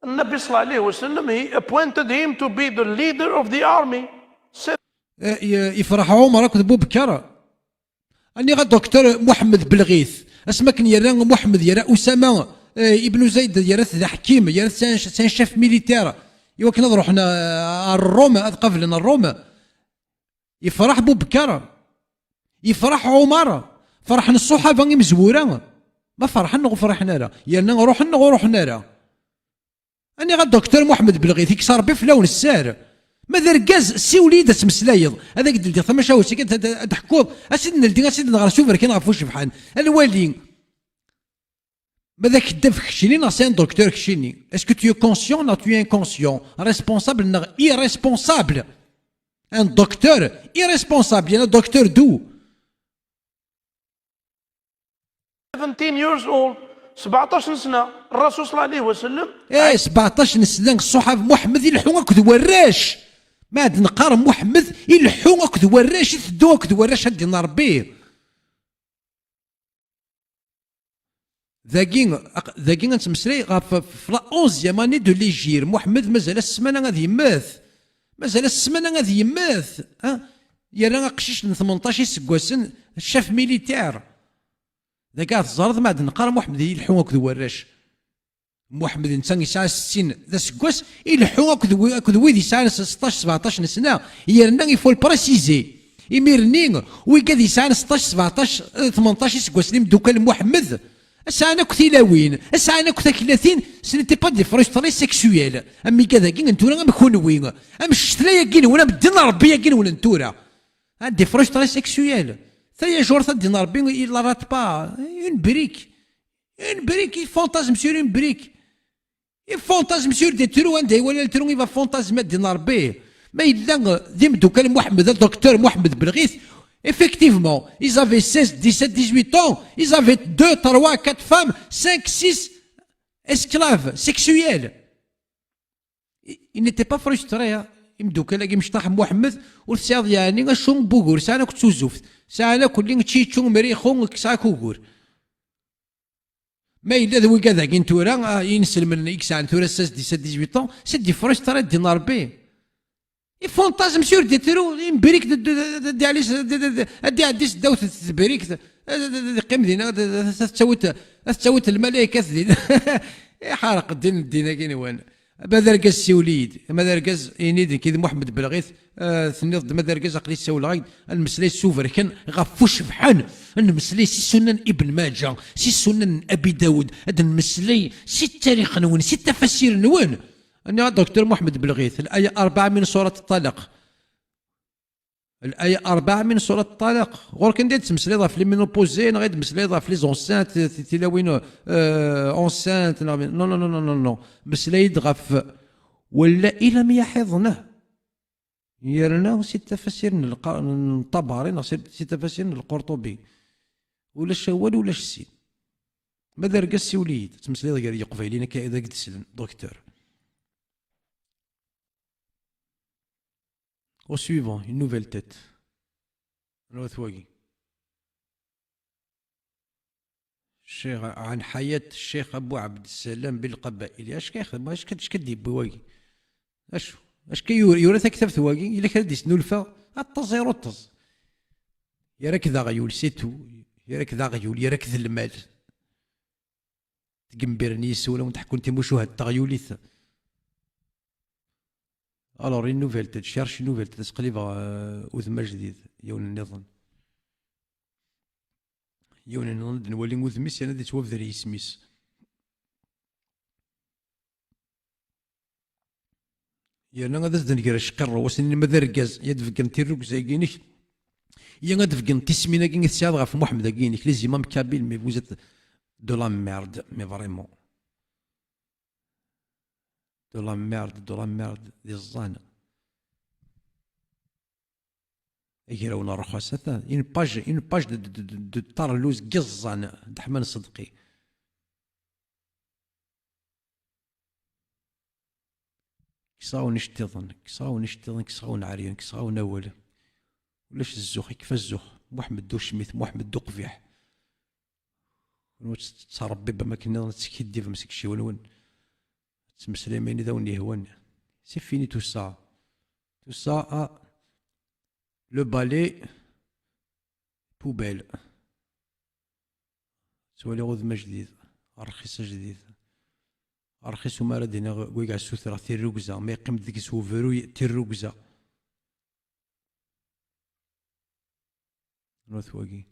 النبي صلى الله عليه وسلم, he appointed him to be the leader of the army. Eh, i-, ifreḥ Ɛumar akked Bubekar. Aniɣ a Docteur Muḥemmed Belɣit, asmi akken yerra Muḥemmed, yerra Usama, eh, ibn Zayd, yerra-t d aḥkim, yerra-t d un, d un chef militaire, i wakken ad ruḥen, eh, ar Ṛum, ad qablen Ṛum. Yefreḥ Bubekar, yefreḥ Ɛumar, ferḥen ṣṣuḥaba imezwura. Ma ferḥen neɣ ur ferḥen ara, yerna ruḥen neɣ ur ruḥen ara. Aniɣ a Docteur Muḥemmed Belɣit, ikkes Ṛebbi fell-awen sser. Ma d argaz, siwel-iyi-d ad tmeslayeḍ. Ad ak-d-ldiɣ tamacahut-ik, ad, ad, ad d-ḥkuḍ. Ad tt-id-neldi, ad tt-id-nɣer s uberkan ɣef ucebḥan. Ad nwali. Ma d akeddab keččini neɣ c'est un docteur keččini? Est-ce que tu es conscient neɣ tu es inconscient? Responsable neɣ irresponsable? Un docteur irresponsable, il y en a docteur d'où? Seventeen years old, سبعطاش سنة, الرسول صلى الله عليه وسلم. Eh, sebeɛṭac n sna, ṣṣuḥab Muḥemmed ileḥḥu akked warrac. Ma ad neqqar Muḥemmed ileḥḥu akked warrac, iteddu akked warrac, ad d-ina Ṛebbi. Dagi, aq-, dagi ad nettmeslay ɣef, ɣef la onzième année de l'Hégire. Muḥemmed mazal-as ssmana ad yemmet. Mazal-as ssmana ad yemmet. Ha? Yerra aqcic n tmenṭac iseggasen, chef militaire. Dagi ad teẓreḍ ma ad neqqar Muḥemmed ileḥḥu akked warrac. Muḥemmed netta yesɛa settin d aseggas, ileḥḥu akked wi-, akked wid yesɛan seṭṭac, sebeɛṭac n sna, yerna il faut le préciser. Imir-nni, wigad yesɛan seṭṭac, sebeɛṭac, eh, tmenṭac iseggasen, imeddukal n Muḥemmed, sɛan akk tilawin, sɛan akk taklatin, ce n'était pas des frustrés sexuels. Am wigad-agi n tura, am kunwi, am ccetla-agi-nwen, am ddin n Ṛebbi-agi-nwen n tura. Ah, des frustrés sexuels. Tayajurt, ad d-ina Ṛebbi, il la rate pas. Une brique. Une brique, il fantasme sur une brique. Il fantasme sur des trous, anda iwala le trou, il va fantasmer, ad d-ina Ṛebbi. Ma yella, euh, d imeddukal n Muḥemmed, le docteur Muḥemmed Belɣit, effectivement, ils avaient seize, dix-sept, dix-huit ans, ils avaient deux, trois, quatre femmes, cinq, six esclaves sexuels. I, il n'était pas frustré, hein. Imeddukal-agi imecṭaḥ n Muḥemmed, ur tesɛiḍ yeɛni acu n wugur, sɛan akk d tuzuft, sɛan akk lli ččiču, mrixu, sɛan akk ugur. Ma yella d wigad-agi n tura, ah, inselmen i yesɛan tura seize, dix-sept, dix-huit ans, c'est des frustrés, ad d-ina Ṛebbi. Ifantasme sur des trous, une brique de, de, de, de, de, ad d-iɛeddi s ddaw tebrikt, ad, ad, ad, ad iqqim dinna, ad, ad, ad tettawi, ad tettawi lmalaykat dinna. Iḥerq ddin, ddin-agi-nwen. Ma d argaz, siwel-iyi-d. Ma d argaz, ini-d nekk d Muḥemmed Belɣit. Ah, tenniḍ-d ma d argaz, aql-i ssawleɣ-ak-d. Ad nemmeslay s uberkan ɣef ucebḥen. Ad nemmeslay s Sunan Ibn Maǧa, s Sunan n Abi Dawud. Ad nemmeslay s ttarix-nwen, s tafasir-nwen. Nniɣ-as Docteur Muḥemmed Belɣit, الآية أربعة من سورة الطلاق. الآية أربعة من سورة الطلاق. Ɣur-k anda i d-tettmeslayeḍ ɣef les ménopausés, neɣ i d-tettmeslayeḍ ɣef les enceintes, ti-, tilawin, euh, enceintes, neɣ, non, non, non, non, non, non. Meslay-d ɣef واللائي لم يحضن. Yerna si tafasirin n lqa-, n Ṭabari, neɣ si, si tafasirin n Lqurṭubi. Ulac awal, ulac sin. Ma d argaz, siwel-iyi-d. Ad tmeslayeḍ gar Yeqbayliyen akka i d ak-d-slen, docteur. Au suivant, une nouvelle tête. Anwa-t wagi? Ccix ɛan ḥayat Ccix Abu Ɛebdessalam Belqabaili. Acu ka yexdem? Acu ka, acu ka d-yewwi wagi? Acu? Acu ka yura, yura taktabt wagi? Yella kra d-yesnulfa? Aṭṭeẓ iruṭṭeẓ. Yerra-k d aɣyul, c'est tout. Yerra-k d aɣyul, yerra-k d lmal. Tgembiren yis-wen, awen-d-ḥekkun timucuha d taɣyulit. Alors, une nouvelle tête, cherche une nouvelle tête, ad sqlibeɣ, euh, udem ajdid, yiwen nniḍen. Yiwen nniḍen, ad nwali udem-is, yerna ad yettwabder yisem-is. Yerna ad as-d-nger acqirrew, ad as-nini ma d argaz, ya d-beggen tirrugza-agi-inek, ya ad d-beggen tismin-agi i tesɛiḍ ɣef Muḥemmed-agi-inek, les imams kabyles, mais vous êtes de la merde, mais vraiment. De la merde, de la merde, d iẓẓan. Agraw n Rxas, atan, une page, une page de, de, de, de, de tarluz n yiẓẓan, Dda Ḥman Ṣedqi. Kkseɣ-awen iceṭṭiḍen, kkseɣ-awen iceṭṭiḍen, kkseɣ-awen ɛeryan, kkseɣ-awen awal. Ulac zzux, ikfa zzux. Muḥemmed d ucmit, Muḥemmed d uqbiḥ. Kenwi tettrebbibem akken nniḍen, teskiddibem seg iciwen-nwen. Tettmeslayem ayen i d awen-yehwan. C'est fini tout ça. Tout ça, ah, le balai, poubelle. Ttwaliɣ udem ajdid, rxis ajdid. Rxis, umar ad d-iniɣ wigi, ad sutreɣ tirrugza, ma yeqqim-d deg-s ubruy, tirrugza. Anwa-t wagi?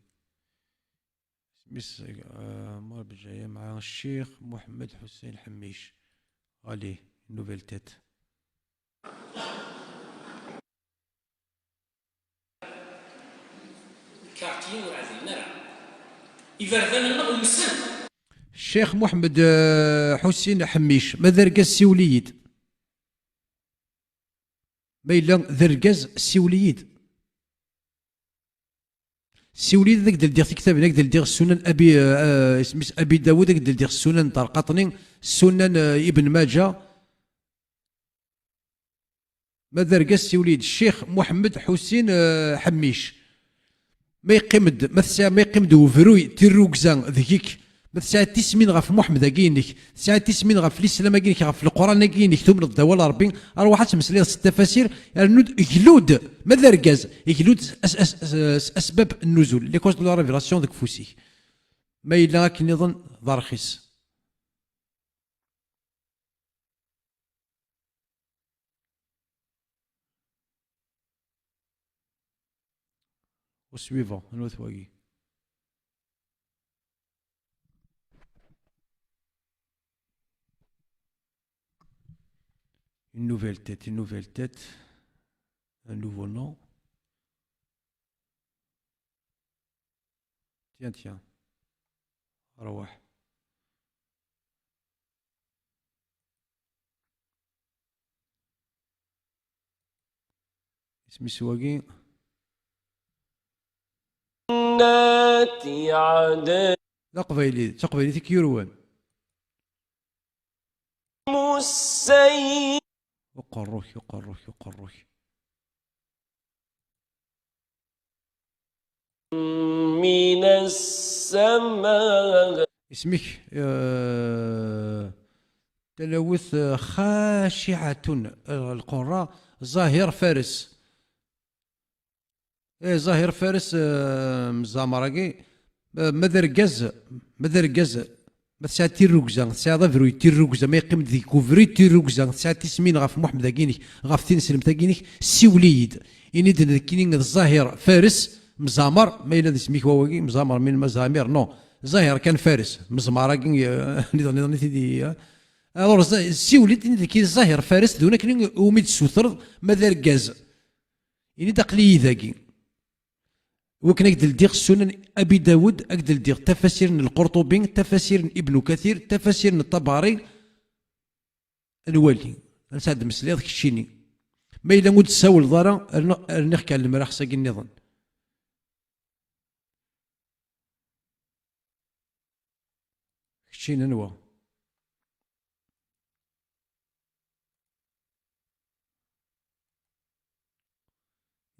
Isem-is, euh, Mar Bejaya mɛa Ccix Muḥemmed Ḥusin Ḥemmic. Allez, une nouvelle tête. Lkarti ur ɛdilen ara. Iberdan-nneɣ umsen. Ccix Muḥemmed, euh, Ḥusin Ḥemmic, ma d argaz, siwel-iyi-d. Ma yella d argaz, siwel-iyi-d. Siwel-iyi-d, ad ak-d-ldiɣ tiktabin, ad ak-d-ldiɣ Sunan Abi, euh, euh, isem-is Abi Dawud, ad ak-d-ldiɣ Sunan Darqaṭni, Sunan, euh, Ibn Maǧa. Ma d argaz, siwel-iyi-d Ccix Muḥemmed Ḥusin, euh, Ḥemmic. Ma yeqqim-d, ma tesɛa, ma yeqqim-d ubruy, tirrugza deg-k, ma tesɛiḍ tismin ɣef Muḥemmed-agi-inek, tesɛiḍ tismin ɣef Lislam-agi-inek, ɣef Leqran-agi-inek, tumneḍ d awal Ṛebbi, arwaḥ ad tmeslayeḍ s tafasir, rnu-d, glu-d, ma d argaz, glu-d s, s, s, s, s asbab n nuzul, les causes de la révélation deg ufus-ik. Ma yella akken nniḍen, d arxis. Au suivant, anwa-t wagi? Une nouvelle tête, une nouvelle tête, un nouveau nom. Tiens, tiens. Arwaḥ. Isem-is wagi? D aqbayli, d taqbaylit i k-yurwen. Uqerru-k, uqerru-k, uqerru-k. Isem-ik, euh, talawit, euh, xaciɛatun, euh, lqurra, Zahir Fares. Eh, Zahir Fares, euh, mzamer-agi, euh, ma d argaz, ma d argaz, Ma tesɛiḍ tirrugza, tesɛiḍ abruy n tirrugza, ma yeqqim-d deg ubrid tirrugza, tesɛiḍ tismin ɣef Muḥemmed-agi-inek, ɣef tineslemt-agi-inek, siwel-iyi-d. Ini-d nekkini d Ẓahir Fares, Mzamer, ma yella d isem-ik wawagi, Mzamer, min ma Zamir, non. Ẓahir kan Fares, Mezmar-agi, eh, niḍen, niḍen, i t-id-, eh. Alors, za-, siwel-d, ini-d nekkini d Ẓahir Fares, d win akken umi d-tessutreḍ, ma d argaz. Ini-d aql-iyi dagi. Wakken ad k-d-ldiɣ Sunan Abi Dawud, ad k-d-ldiɣ tafasir n Lqurṭubi, tafasir n Ibnu Kathir, tafasir n Ṭabari, ad nwali. Ansa ad d-tmeslayeḍ keččini. Ma yella ur d-tessawleḍ ara, rniɣ-, rniɣ-k ar lemrax-agi nniḍen. Keččini anwa?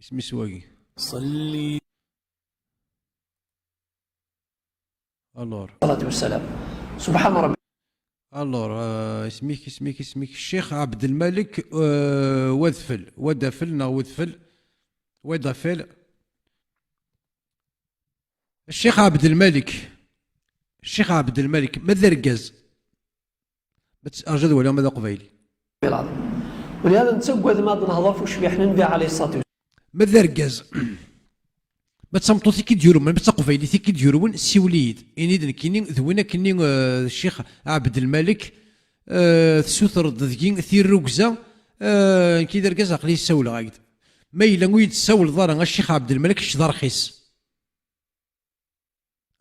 Isem-is wagi. صلي. Alors. الصلاة والسلام. سبحان ربي. Alors, euh, isem-ik, isem-ik, isem-ik, Ccix Ɛebdelmalek, euh, Wadfel, Wadafel neɣ Wedfel, Wadafel. Ccix Ɛebdelmalek, Ccix Ɛebdelmalek, ma d argaz. Ma tt-, arju ad waliɣ ma d aqbayli. العظيم. ولهذا نتسقى ما نهضر في شبيح النبي عليه الصلاة والسلام. Ma d argaz, ma d tameṭṭut i k-id-yurwen, ma d taqbaylit i k-id-yurwen, siwel-iyi-d. Ini-d nekkini d win akkenni, eh, Ccix Ɛebdelmalek, eh, tessutreḍ deg-i tirrugza, eh, nekk d argaz aql-i ssawleɣ-ak-d. Ma yella ur yi-d-tessawleḍ ara a Ccix Ɛebdelmalek, kečč d arxis.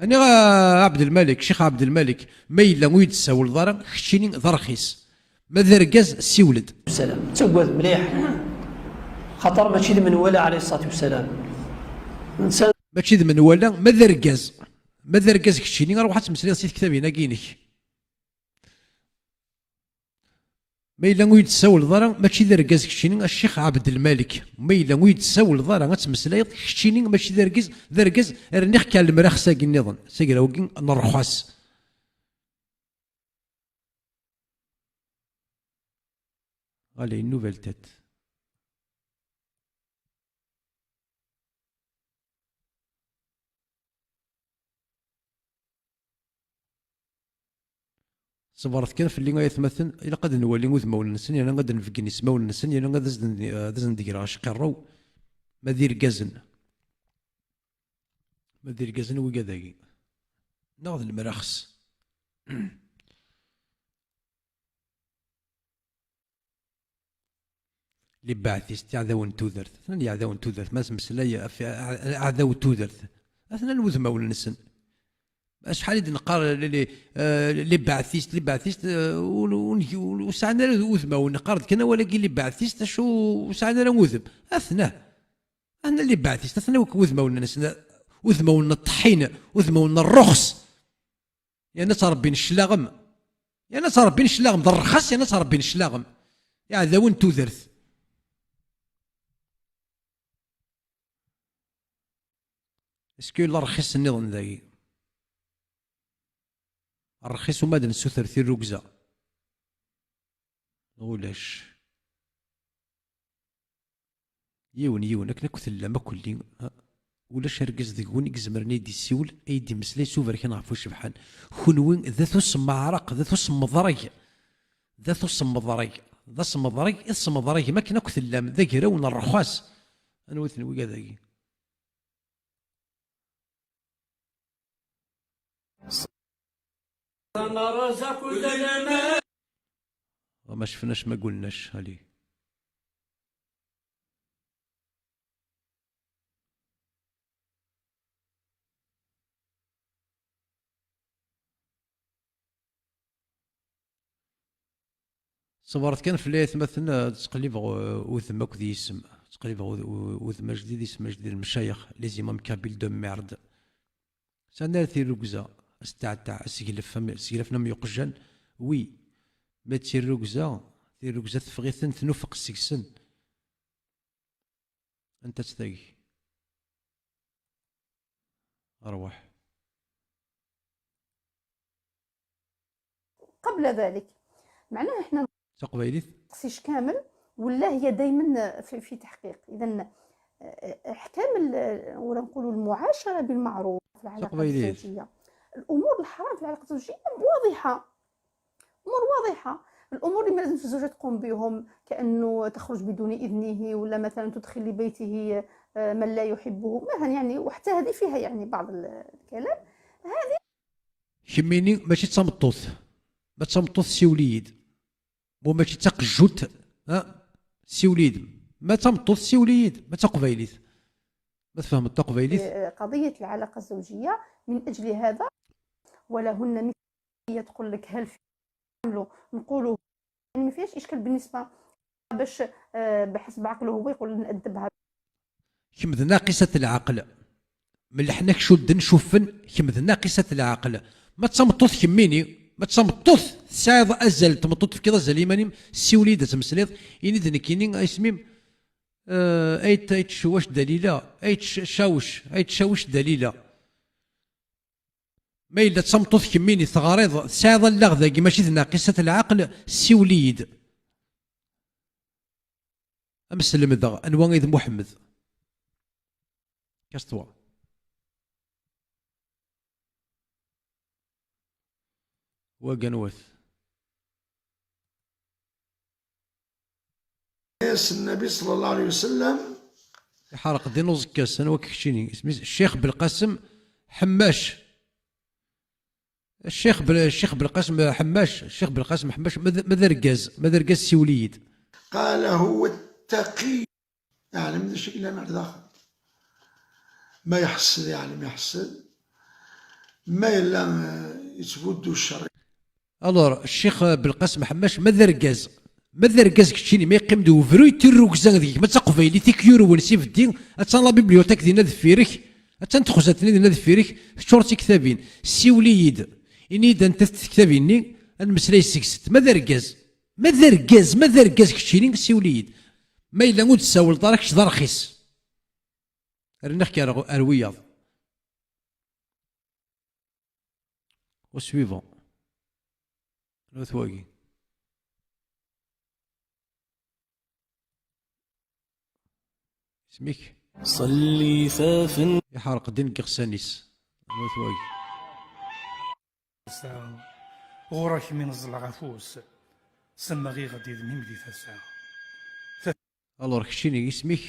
Aniɣ a Ɛebdelmalek, Ccix Ɛebdelmalek, ma yella ur yi-d-tessawleḍ ara, keččini d arxis. Ma d argaz, siwel-d. Salam. Ttagad mliḥ. Xaṭer mačči d menwala, alayhi ṣṣalatu wassalam. Netta. Mačči d menwala, ma d argaz. Ma d argaz keččini, ruḥ ad tmeslayeḍ si tektabin-agi-inek. Ma yella ur yi-d-tessawleḍ ara, mačči d argaz keččini, a Ccix Ɛebdelmalek. Ma yella ur yi-d-tessawleḍ ara, ad tmeslayeḍ keččini, mačči d argaz, d argaz, rniɣ-k ar lemrax sagi nniḍen, s agraw-agi n rrxas. Allez, une nouvelle tête. Ṣebret kan fell-i ay atmaten, ilaq ad nwali udmawen-nsen, yerna ad d-nbeggen ismawen-nsen, yerna ad asen-, ad asen-d-greɣ acqirrew, ma d irgazen. Ma d irgazen wigad-agi. Neɣ d lemraxes. Les ba'thistes, iɛdawen n tudert. Atnan iɛdawen n tudert. Ma tmeslay ɣef aɛdaw n tudert. Atnan wudmawen-nsen. Acḥal i d-neqqar les, les, euh, les ba'thistes, les ba'thistes, euh, ur, ur, ur, ur sɛan ara udmawen. Neqqar-d kan awal-agi les ba'thistes, acu ur sɛan ara udem. Atnan. Atnan les ba'thistes, atnan akk wudmawen-nsen, udmawen n ṭṭḥin, udmawen n rruxs. Yerna ttrebbin cclaɣem. Yerna ttrebbin cclaɣem. D rrxas, yerna ttrebbin cclaɣem. Iɛdawen n tudert. Est-ce que yella rrxis nniḍen dagi? Rrxis uma d-nessuter tirrugza. Ulac. Yiwen, yiwen, akken akk tellam akk-lli, ha? Ulac argaz deg-wen i izemren ad yi-d-yessiwel, ad yi-d-yemmeslay s uberkan ɣef ucebḥan. Kunwi d at usemmeɛraq, d at usemmeḍreg. D at usemmeḍreg. D asemmeḍreg, i tsemmeḍregem akken akk tellam, d agraw n rrxas. Anwa-ten wigad-agi? Ma cefnac ma qulnac, allez. Ṣebret kan fell-i, ay atmaten, ad ttqellibeɣ, uh, udem akked yisem. Ttqellibeɣ ud-, u-, udem ajdid, isem ajdid, lemcayex, les imams kabyles de merde. Sɛan ara tirrugza, asteɛteɛ, aseglef, am, seglafen am yuqjan, wi, ma d tirrugza, tirrugza teffeɣ-iten, tnufeq seg-sen. Anta-tt tagi? Arwaḥ. قبل ذلك. معناه احنا taqbaylit. نقصيش كامل، ولا هي دايما في، في تحقيق. إذن، آه، احكام ال-، ولا نقولوا المعاشرة بالمعروف، العلاقة taqbaylit. الزوجية. الأمور الحرام في العلاقة الزوجية واضحة، أمور واضحة. الأمور اللي ما لازمش الزوجة تقوم بهم، كأنه تخرج بدون إذنه، ولا مثلًا تدخل لبيته، آه، من لا يحبه، مثلًا، يعني، وحتى هذه فيها، يعني، بعض ال-، الكلام. Kemmini mačči d tameṭṭut. Ma d tameṭṭut, siwel-iyi-d. Ma mačči d taqejjut, ha? Siwel-iyi-d. Ma d tameṭṭut, siwel-iyi-d. Ma d taqbaylit. Ma tfehmeḍ taqbaylit? آه، قضية العلاقة الزوجية. من أجل هذا، ولهن مثل، هي تقول لك: هل في، نقولوا، يعني، ما فيهاش إشكال بالنسبة باش، آه، بحسب عقله هو يقول: نأدبها. Kemm d naqisat leɛqel. Melleḥn-ak cudden cuffen, kemm d naqisat leɛqel. Ma d tameṭṭut kemmini, ma d tameṭṭut tesɛiḍ azal n tmeṭṭut, tefkiḍ azal i yiman-im, siwel-iyi-d ad tmeslayeḍ, ini-d nekkini, a isem-im, eh, ay t-, ay tcewwec Dalila, ay tc-, cawec, ay tcawec Dalila. Ma yella d tameṭṭut kemmini teɣriḍ, tesɛiḍ allaɣ dagi, mačči d naqisat leɛqel, siwel-iyi-d. Ad m-slemdeɣ anwa i d Muḥemmed. Casse-toi. Wagi anwa-t? As Nnabi ṣalla Llahu ɛalayhi wa sallam. Iḥerq din uẓekka-s, anwa keččini? Isem-is Ccix Belqasem Ḥemmac. Ccix Bel-, Ccix Belqasem Ḥemmac, Ccix Belqasem Ḥemmac, ma d, ma d argaz, ma d argaz, siwel-iyi-d. قال: هو التقي. Yeɛlem d acu i yellan ar daxel. Ma iḥessed, yeɛlem iḥessed. Ma yella, eh, yettbuddu ccer. Alors, Ccix Belqasem Ḥemmac, ma d argaz, ma d argaz keččini, ma yeqqim-d ubruy, tirrugza deg-k, ma d taqbaylit i k-yurwen s ibeddi, attan la bibliothèque dinna deffir-k, attan texzant-nni dinna deffir-k, teččur d tiktabin. Siwel-iyi-d, ini-yi-d anta tektabin-nni, ad nemmeslay seg-sent. Ma d argaz, ma d argaz, ma d argaz keččini, siwel-iyi-d. Ma yella ur d-tsawleḍ ara, kečč d arxis. Rniɣ-k ar, ar wiyaḍ. Au suivant. Anwa-t wagi? Isem-ik? صلي ثافن. Iḥerq ddin deg iɣsan-is. Anwa-t wagi? Ɣur-k mi neẓleɣ afus, semmeɣ-iɣ-d idmim di tasa. Alors, keččini, isem-ik?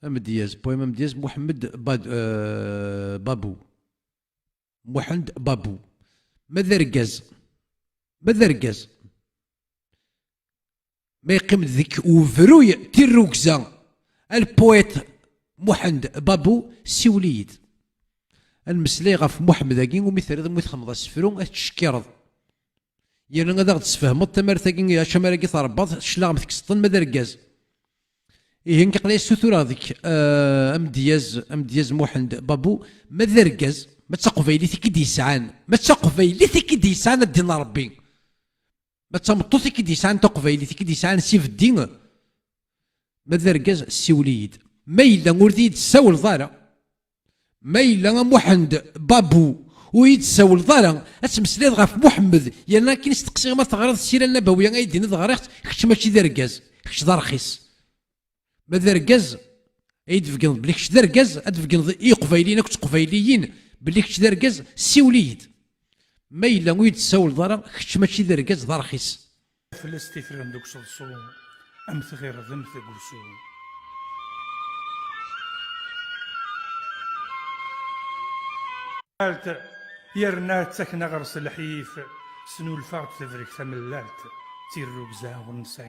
Amedyaz, poème amedyaz, Muḥemmed Bad-, euh, Babou. Muḥend Babou. Ma d argaz, ma d argaz, ma yeqqim deg ubruy tirrugza, al poète Muḥend Babou, siwel-iyi-d. Ad nemmeslay ɣef Muḥemmed-agi, umi terriḍ, umi txedmeḍ asefru, ad t-tcekkireḍ. Yerna ad aɣ-d-tesfehmeḍ tamart-agi, acamar-agi trebbaḍ, cclaɣem tekkseḍ-ten ma d argaz. Ihi nekk aql-i ssutureɣ deg, eh, amedyaz, amedyaz Muḥend Babou, ma d argaz, ma d taqbaylit i k-id-yesɛan, ma d taqbaylit i k-id-yesɛan a ddin n Ṛebbi, ma d tameṭṭut i k-id-yesɛan, taqbaylit i k-id-yesɛan s ibeddi, ma d argaz, siwel-iyi-d. Ma yella ur d-iyi-d-tessawleḍ ara, ma yella a Muḥend Babou ur iyi-d-tessawleḍ ara, ad tmeslayeḍ ɣef Muḥemmed, yerna akken i steqsiɣ ma teɣriḍ Ssira Nnabawiya ay d-tiniḍ ɣriɣ-tt, kečč mačči d argaz, kečč d arxis. Ma d argaz ay d-tbeggneḍ belli kečč d argaz, ad d-tbeggneḍ i Iqbayliyen akk d Teqbayliyin belli kečč d argaz, siwel-iyi-d. Ma yella ur iyi-d-tessawleḍ ara, kečč mačči d argaz, d arxis. Fell-as tifren deg useḍsu am tɣirdemt deg usu. Yerna ttaken aɣers lḥif, snulfaɣ-d tebrek tamellalt, d tirrugza ur nesɛi.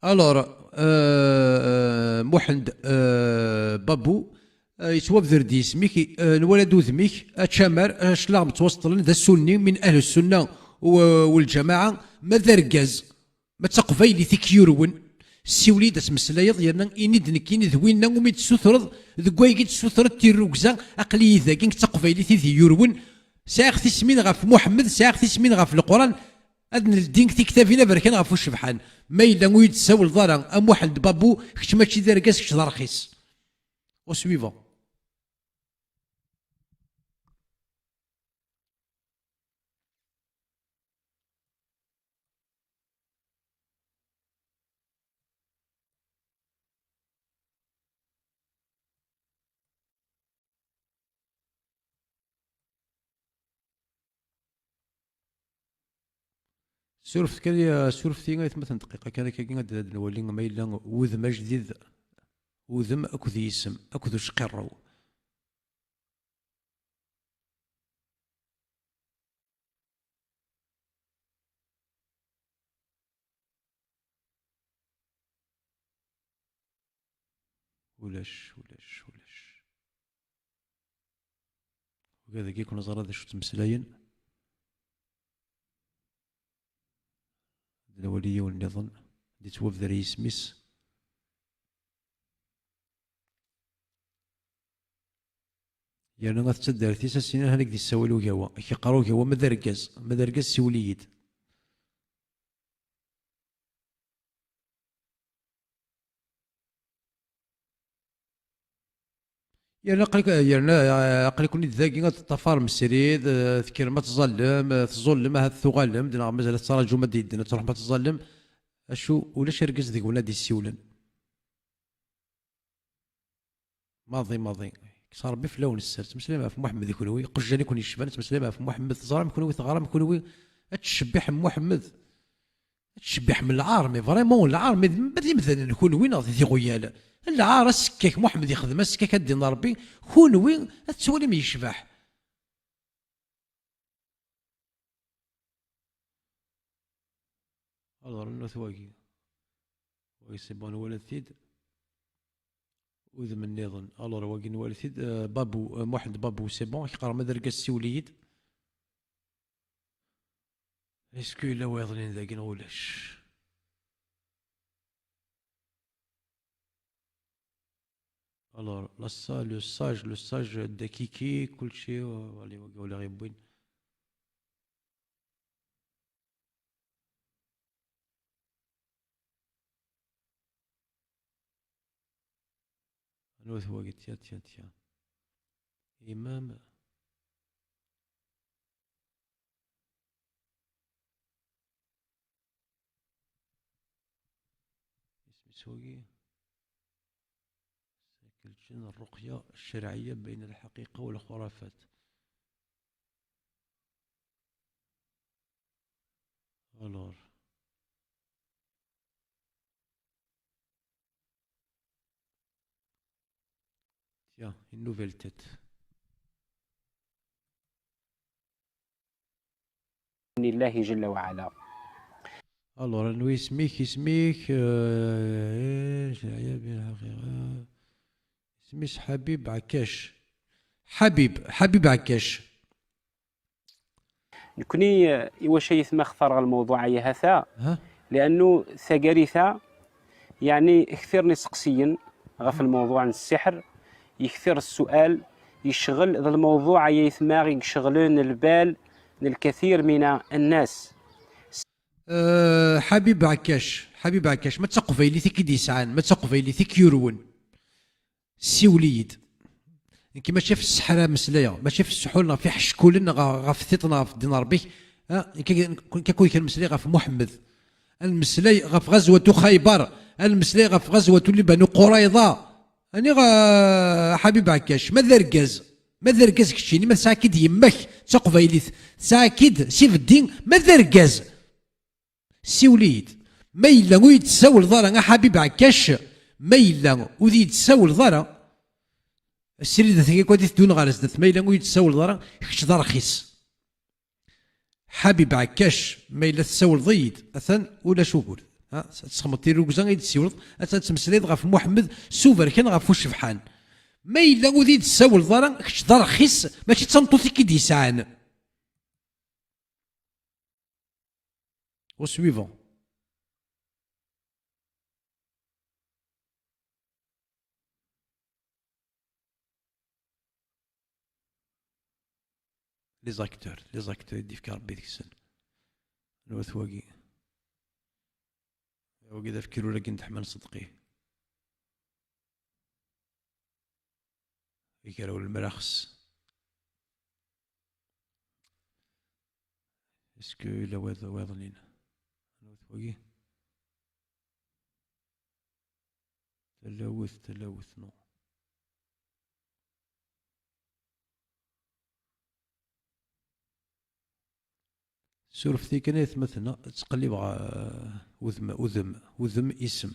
Alors, euh, Muḥend, euh, Babou, euh, yettwabder-d yisem-ik, euh, nwala-d udem-ik, acamar, aclaɣem ttwasṭlen d asunni min ahl sunna u, u lǧamaɛa, ma d argaz, ma d taqbaylit i k-yurwen, siwel-iyi-d ad tmeslayeḍ, yerna ini-d nekkini d winna umi d-tessutreḍ, deg wayeg i d-tessutreḍ tirrugza, aql-iyi dagi, d taqbaylit i d-yurwen, sɛiɣ tismin ɣef Muḥemmed, sɛiɣ tismin ɣef Leqran, ad neldi tiktabin aberkan ɣef ucebḥan. Ma yella ur yi-d-tessawleḍ ara a Muḥend Babou, kečč mačči d argaz, kečč d arxis. Au suivant. Surfet kan, surfet-iyi aytma n dqiqa kan, akkagi ad, ad nwali ma yella wudem ajdid, wudem akked yisem, akked ucqirrew. Ulac, ulac, ulac. Ula dagi kun ẓra d acu ttmeslayen. Ad nwali yiwen nniḍen, d-ittwabder yisem-is. Yerna at taddart-is, a s-inin, hanag d-issawal ugawa. Ak-iqqar ugawa, ma d argaz, ma d argaz, siwel-iyi-d. Yerna aql-ik-, yerna, eh, aql-iken-id dagi ad teṭṭafarem srid, eh, tekkrem ad tẓallem, eh, tẓullem, ahat tuɣalem-d, neɣ mazal ad tettṛaǧum ad d-yedden, ad tṛuḥem ad tẓallem. Acu, ulac argaz deg-wen ad d-issiwlen. Maḍi, maḍi. Kkes Ṛebbi fell-awen sser. Ttmeslayem ɣef Muḥemmed i kunwi, iqjan i kun-yecban, ttmeslayem ɣef Muḥemmed, teẓram kunwi, teɣram kunwi, ad tcebbiḥem Muḥemmed. Ad tcebbiḥem lɛar, mais vraiment lɛar, mais d, d imdanen kunwi neɣ d iɣuyal? Lɛar, asekkak Muḥemmed yexdem, asekkak ad d-in Ṛebbi, kunwi ad tettwalim yecbeḥ. Alors, nut wagi. Wagi, c'est bon, nwala-t-id. Udem nniḍen. Alors, wagi nwala-t-id. Euh, Babou, euh, Mohamed Babou, c'est bon. Ak-iqqar ma d argaz, siwel-iyi-d. Est-ce que yella wayeḍnin dagi neɣ ulac? Alors, la sa-, le sage, le sage Dakiki, kulci, euh, allez, wagi ula ɣ-yewwin. Anwa-t wagi? Tiens, tiens, tiens. Imam. Isem-is wagi. Lǧen, الرقية الشرعية بين الحقيقة والخرافات. Alors. Tiens, une nouvelle tête. لله جل وعلا. Alors, anwa isem-ik, isem-ik, euh, isem-is Ḥabib Ɛekkac. Ḥabib, Ḥabib Ɛekkac. Nekni, eh, iwacu ay atma xtareɣ lmewḍuɛ-aya hata? Liannu tagarita, yeɛni, ktir n iseqsiyen ɣef lmewḍuɛ n ssiḥr, yektir ssual, yecɣel d lmewḍuɛ ay atma i yecɣlen lbal n lkatir mina nnas. Eh, Ḥabib Ɛekkac, Ḥabib Ɛekkac, ma d taqbaylit i k-id-yesɛan, ma d taqbaylit i k-yurwen. Siwel-iyi-d. Nekk mačči ɣef sseḥra meslayeɣ, mačči ɣef ssuḥul neɣ ɣef iḥeckulen neɣ ɣef tiṭ neɣ ɣef ddin n Ṛebbi-k. Ha, nekk, nekk akked kan meslayeɣ ɣef Muḥemmed. Ad nmeslay ɣef ɣazwatu Xaybar, ad nmeslay ɣef ɣazwatu li Banu Qurayḍa. Aniɣ, a Ḥabib Ɛekkac, ma d argaz, ma d argaz keččini, ma tesɛa-k-id yemma-k d taqbaylit, tesɛa-k-id s ibeddi, ma d argaz. Siwel-iyi-d. Ma yella ur yi-d-tessawleḍ ara, a Ḥabib Ɛekkac, ma yella ur yi-d-tessawleḍ ara, srid ataki akk ad iteddun ɣer zdat, ma yella ur yi-d-tessawleḍ ara, kečč d arxis. Ḥabib Ɛekkac, ma yella tessawleḍ-iyi-d, atan ulac ugur. Ha, ad tesxedmeḍ tirrugza i d-tessiwleḍ, ad, ad tmeslayeḍ ɣef Muḥemmed s uberkan ɣef ucebḥan. Ma yella ur yi-d-tessawleḍ ara, kečč d arxis, mačči d tameṭṭut i k-id-yesɛan. Au suivant. Les acteurs, les acteurs i d-yefka Ṛebbi deg-sen. Anwa-t wagi? Wagi d afekrir-agi n Deḥman Ṣedqi. Igraw lemraxes. Est-ce que yella wayeḍ, wayeḍnin? Anwa-t wagi? Talawet, talawet, non. S Surfet-iyi kan ay atmaten, ttqellibeɣ, eh, udem, udem, udem, isem.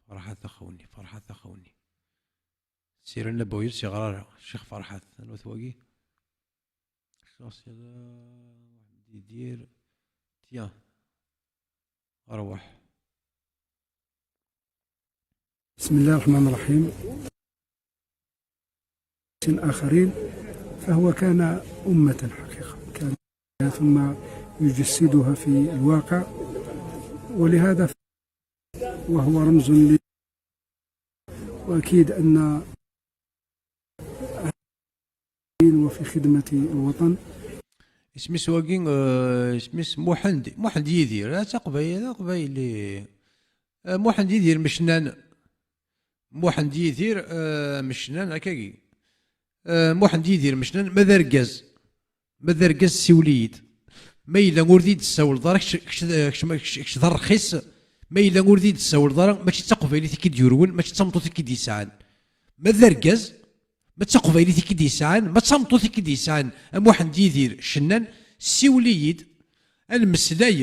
Ferḥat axawni, Ferḥat axawni. Sirena Boyes yeɣra Ccix Ferḥat. Anwa-t wagi? Ccix Sirena Muḥend Yidir. Tiens. Arwaḥ. بسم الله الرحمن الرحيم. آخرين، فهو كان أمة حقيقة، كان ثم يجسدها في الواقع، ولهذا وهو رمز لي، وأكيد أن وفي خدمة الوطن. Isem-is wagi, eh, isem-is Muḥend, Muḥend Yidir, ah, d aqbayli, d aqbayli. Eh, Muḥend Yidir Mecnan. Muḥend Yidir, eh, Mecnan, akkagi. Eh, Muḥend Yidir Mecnan, ma d argaz. Ma d argaz, siwel-iyi-d. Ma yella ur d-iyi-d-tessawleḍ ara, kečč, kečč, kečč, kečč, kečč d rxis. Ma yella ur d-iyi-d-tessawleḍ ara, mačči d taqbaylit i k-id-yurwen, mačči d tameṭṭut i k-id-yesɛan. Ma d argaz, ma d taqbaylit i k-id-yesɛan, ma d tameṭṭut i k-id-yesɛan, a Muḥend Yidir Cennan, siwel-iyi-d, ad nemmeslay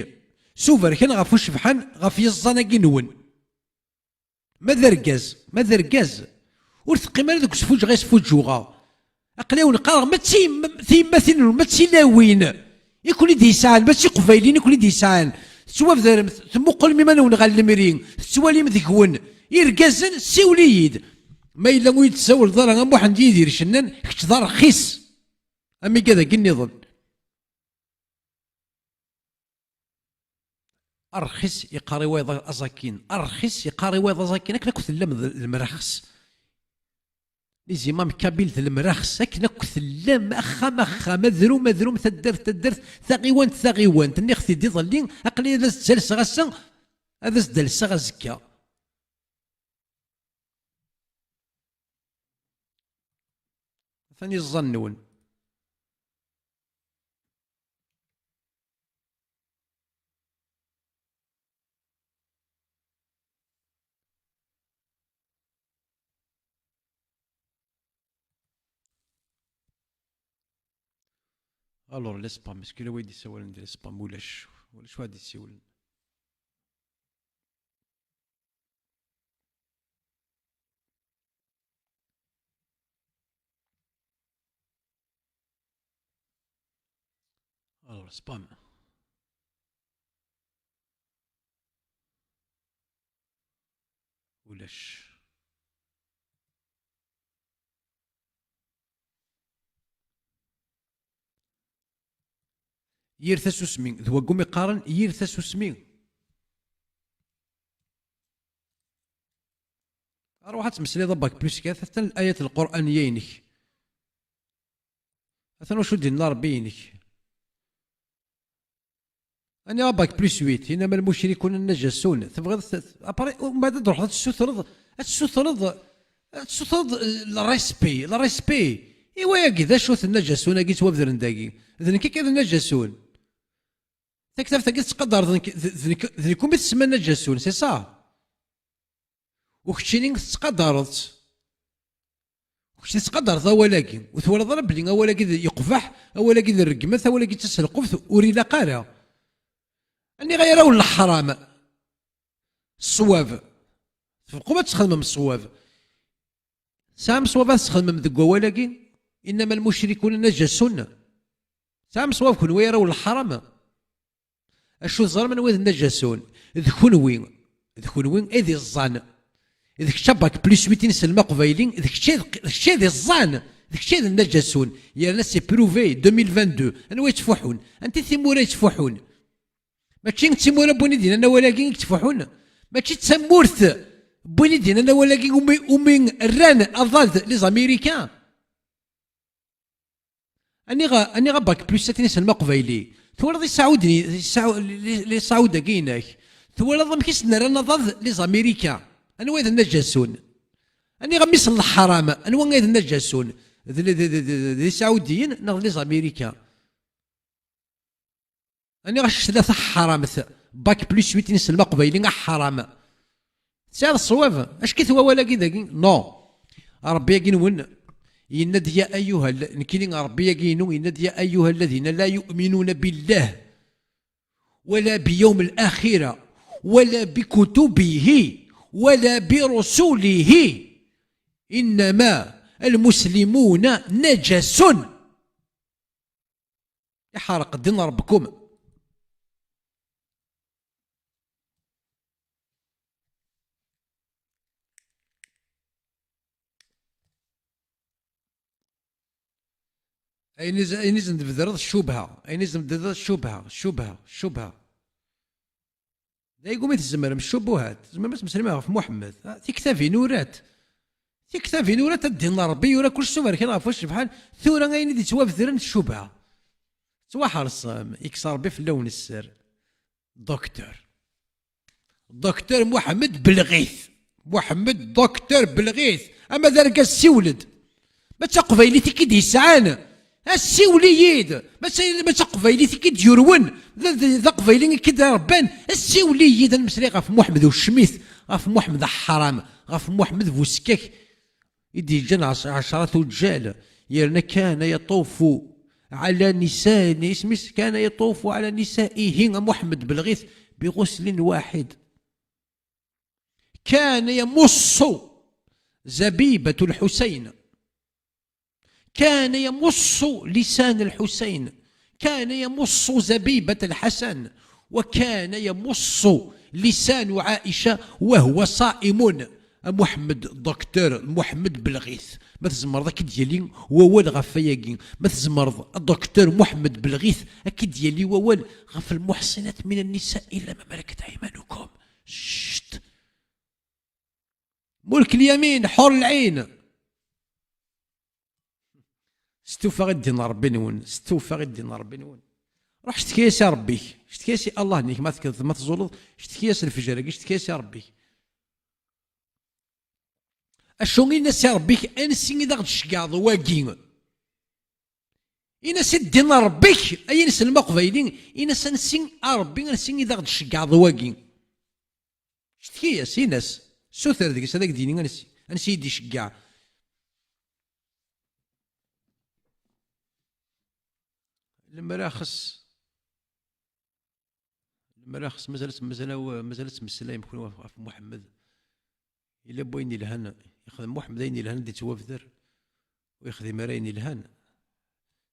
s uberkan ɣef ucebḥan, ɣef yiẓẓan-agi-nwen. Ma d argaz, ma d argaz, ur teqqim ara deg usfuǧeɣ ay sfuǧuɣeɣ. Aql-i awen-qqareɣ, ma d tiyem-, tiyemmatin-nwen, ma d tilawin i ken-id-yesɛan, ma d tiqbayliyin i ken-id-yesɛan, tettwabderem, temmuqqlem iman-nwen ɣer lemri, tettwalim deg-wen irgazen, siwel-iyi-d. Ma yella ur yi-d-tessawleḍ ara a Muḥend Yidir Cennan, kečč d arxis. Amiga dagi nniḍen. Arxis iqqar i wayeḍ aẓakin, arxis iqqar i wayeḍ aẓakin, akken akk tellam d lemraxes. Les imams kabyles d lemraxes, akken akk tellam, axxam, axxam, adrum, adrum, taddart, taddart, taɣiwant, taɣiwant. Nniɣ-t-id iḍelli, aql-i ad as-d-alseɣ ass-a, ad as-d-alseɣ azekka. Atan iẓẓan-nwen. Alors, les spams, est-ce que la way d-issawalen d les spams? Ulac, ulac wa d-issawlen. Alors, spam. Ulac. Yir tasusmi, d waggum iqqaren yir tasusmi. Arwaḥ ad tmeslayeḍ a Bac plus quatre, atan ayat lqur'aniya-inek. Atan wacu d-yenna Ṛebbi-inek. Ani a Bac plus huit, innama lmucrikuna najasun. Tebɣiḍ t-, après, umbeɛd ad d-truḥeḍ ad tessutreḍ, ad tessutreḍ, ad tessutreḍ le respect, le respect. I wayagi d acu-t nnajasun-agi ttwabedren dagi? D nekk akka i d nnajasun. Taktabt-agi tettqadareḍ d nekk, d, d nekk, d nekk umi tsemma nnajasun, c'est ça? U keččini tettqadareḍ-tt. U kečč tettqadareḍ awal-agi. Ur twalaḍ ara belli awal-agi d, yeqbeḥ, awal-agi d rregmat, awal-agi d taselquft, ur ilaq ara. Aniɣer ara wen leḥram? Ṣṣwab. Tebqum ad txedmem ṣṣwab. Tesɛam ṣṣwab ad txedmem deg wawal-agi? Innama lmucrikuna najasun. Tesɛam ṣṣwab kunwi ara wen leḥram? Acu teẓram anwa i d nnajasun? D kunwi, d kunwi i d iẓẓan. D kečč a Bac plus huit ineslem aqbayli, d kečč i d, d kečč i d iẓẓan, d kečč i d nnajasun. Yerna c'est prouvé, deux mille vingt-deux. Anwa yettfuḥun? Anti timura yettfuḥun? Mačči d timura n win i d-yennan awal-agi i yettfuḥun? Mačči d tamurt n win i d-yennan awal-agi umi, umi rran aḍad les Américains? Aniɣ, aniɣ a Bac plus sept ineslem aqbayli? Twalaḍ isaɛuden, isaɛu-, li, li, li saɛud-agi-inek? Twalaḍ amek i sen-rran aḍad les Américains? Anwa i d nnajasun? Aniɣ a mmi-s n leḥram? Anwa i d nnajasun? D, d, d isaɛudiyen neɣ d les Américains? Aniɣ a ccetla taḥramt, Bac plus huit inselm aqbayli aḥram. Tesɛiḍ ṣṣwab? Acki-t wawal-agi dagi? Non. Ṛebbi-agi-nwen yenna-d: "Ya ayyuha l-", nekkini Ṛebbi-agi-inu yenna-d: "Ya ayyuha alladhina la yu'minuna billah wala bi yawm al-akhira wala bi kutubihi wala bi rusulihi innama al-muslimuna najasun." Iḥerq ddin Ṛebbikum. Ayen i z-, ayen i sen-d-tbedreḍ ccubha, ayen i sen-d-tbedreḍ ccubha, ccubha, ccubha. D aygum i tzemrem, ccubuhat. Tzemrem ad tmeslem ɣef Muḥemmed. Ah, tiktabin urat. Tiktabin urat, a ddin n Ṛebbi yura kullec s uberkan ɣef wacebḥan. Tura ayen i d-yettwabedren d ccubha. Ttwaḥeṛṣem, ikkes Ṛebbi fell-awen sser. Docteur. Docteur Muḥemmed Belɣit. Muḥemmed Docteur Belɣit. Ama d argaz, siwel-d. Ma d taqbaylit i k-id-yesɛan, siwel-iyi-d. Ma d, ma d taqbaylit i k-id-yurwen, d, d, d aqbayli i k-id-iṛebban, siwel-iyi-d. Ad nmeslay ɣef Muḥemmed ucmit, ɣef Muḥemmed aḥram, ɣef Muḥemmed bu uskak i d-yeǧǧan ɛec-, ɛecṛat uǧǧal, yerna kana yaṭufu ɛla nisa-, isem-is kana yaṭufu ɛla nisaihi, a Muḥemmed Belɣit, bi ɣuslin waḥid. Kana yamuṣṣu zabibat Lḥusayn. Kana yamuṣṣu lisan Lḥusayn. Kana yamuṣṣu zabibat Lḥasan. Wa kana yamuṣṣu lisan Ɛaica wa huwa ṣaimun. A Muḥemmed, Docteur Muḥemmed Belɣit, ma tzemreḍ ad k-id-yali wawal ɣef wayagi, ma tzemreḍ, a Docteur Muḥemmed Belɣit, ad k-id-yali wawal ɣef lmuḥsinat min nnisa illa ma malakat aymanukum. Cct. Mulk lyamin, ḥur lɛin. Stufaɣ i ddin n Ṛebbi-nwen, stufaɣ i ddin n Ṛebbi-nwen. Ruḥ cetki-as i Ṛebbi-k, cetki-as i Allah-nnek, ma tekkeḍ, ma teẓẓuleḍ, cetki-as lefjer-agi, cetki-as i Ṛebbi-k. Acu, in-as i Ṛebbi-k, ansi i d aɣ-d-tceggɛeḍ wagi? In-as i ddin n Ṛebbi-k, ay ineslem aqbayli, in-as ansi a Ṛebbi, ansi i d aɣ-d-tceggɛeḍ wagi? Cetki-as, in-as, suter deg-s ad ak-d-yini ansi, ansi i d-iceggeɛ. Lemmer axes, lemmer axes, mazal, mazal, mazal ad tmeslayem kunwi ɣef, ɣef Muḥemmed. Yella wayen yelhan, yexdem Muḥemmed ayen yelhan, ad d-ittwabder, ur yexdim ara ayen yelhan.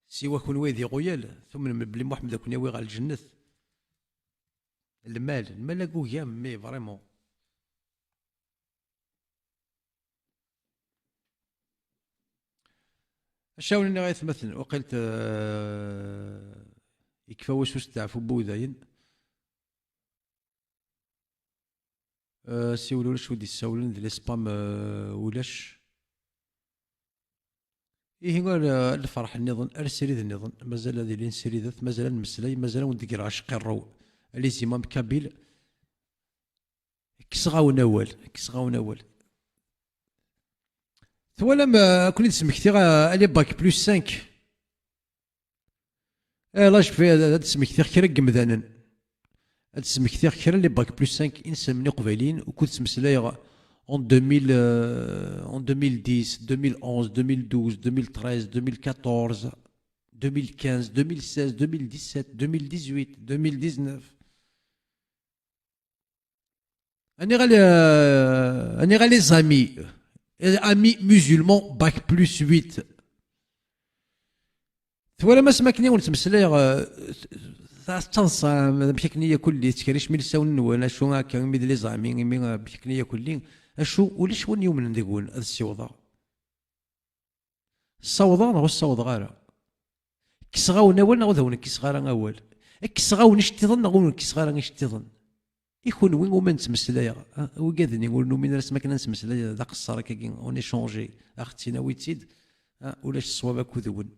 Siwa kunwi d iɣuyal, tumnem belli Muḥemmed ad ken-yawi ɣer lǧennet. Lmal, lmal agugam, mais vraiment. Acu awen-nniɣ ay atmaten, uqilt, euh, yekfa wass usteɛfu n wudayen. Euh, siwel ulac wi d-issawlen d les spams, euh, ulac. Ihi ar, ar lferḥ nniḍen, ar srid nniḍen, mazal ad ilin sridet, mazal ad nmeslay, mazal ad wen-d-greɣ acqirrew. Les imams kabyles, kkseɣ-awen awal, kkseɣ-awen awal. Twalam, euh, ad ken-id-smektiɣ, euh, les bac plus cinq. Eh, là, je fais, ad, ad d-smektiɣ kra n yemdanen. Ad d-smektiɣ kra n les bac plus cinq inselmen iqbayliyen, ukud ttmeslayeɣ en deux mille, euh, en deux mille dix, deux mille onze, deux mille douze, deux mille treize, deux mille quatorze, deux mille quinze, deux mille seize, deux mille dix-sept, deux mille dix-huit, deux mille dix-neuf. Aniɣ a, aniɣ a les amis, amis musulmans, bac plus huit. Twalam asmi akken i wen-ttmeslayeɣ, eh, ta-, d taḍsa, amek akken i yakulli, tettkerricem ilsawen-nwen, acu akka, imi d les amis, imi, eh, amek akken i yakulli, acu, ulac win yumnen deg-wen, ad ssiwḍeɣ. Ssawḍeɣ neɣ ur ssawḍeɣ ara? Kkseɣ-awen awal neɣ ur d awen-kkseɣ ara awal? Kkseɣ-awen iceṭṭiḍen neɣ ur wen-kkseɣ ara iceṭṭiḍen? I kunwi umi nettmeslay, ah, wigad-nni ur numin ara s makken ad nettmeslay d aqeṣṣer akkagi, on échange, ax-ttinawi-tt-id, ah, ulac ṣṣwab akked-wen.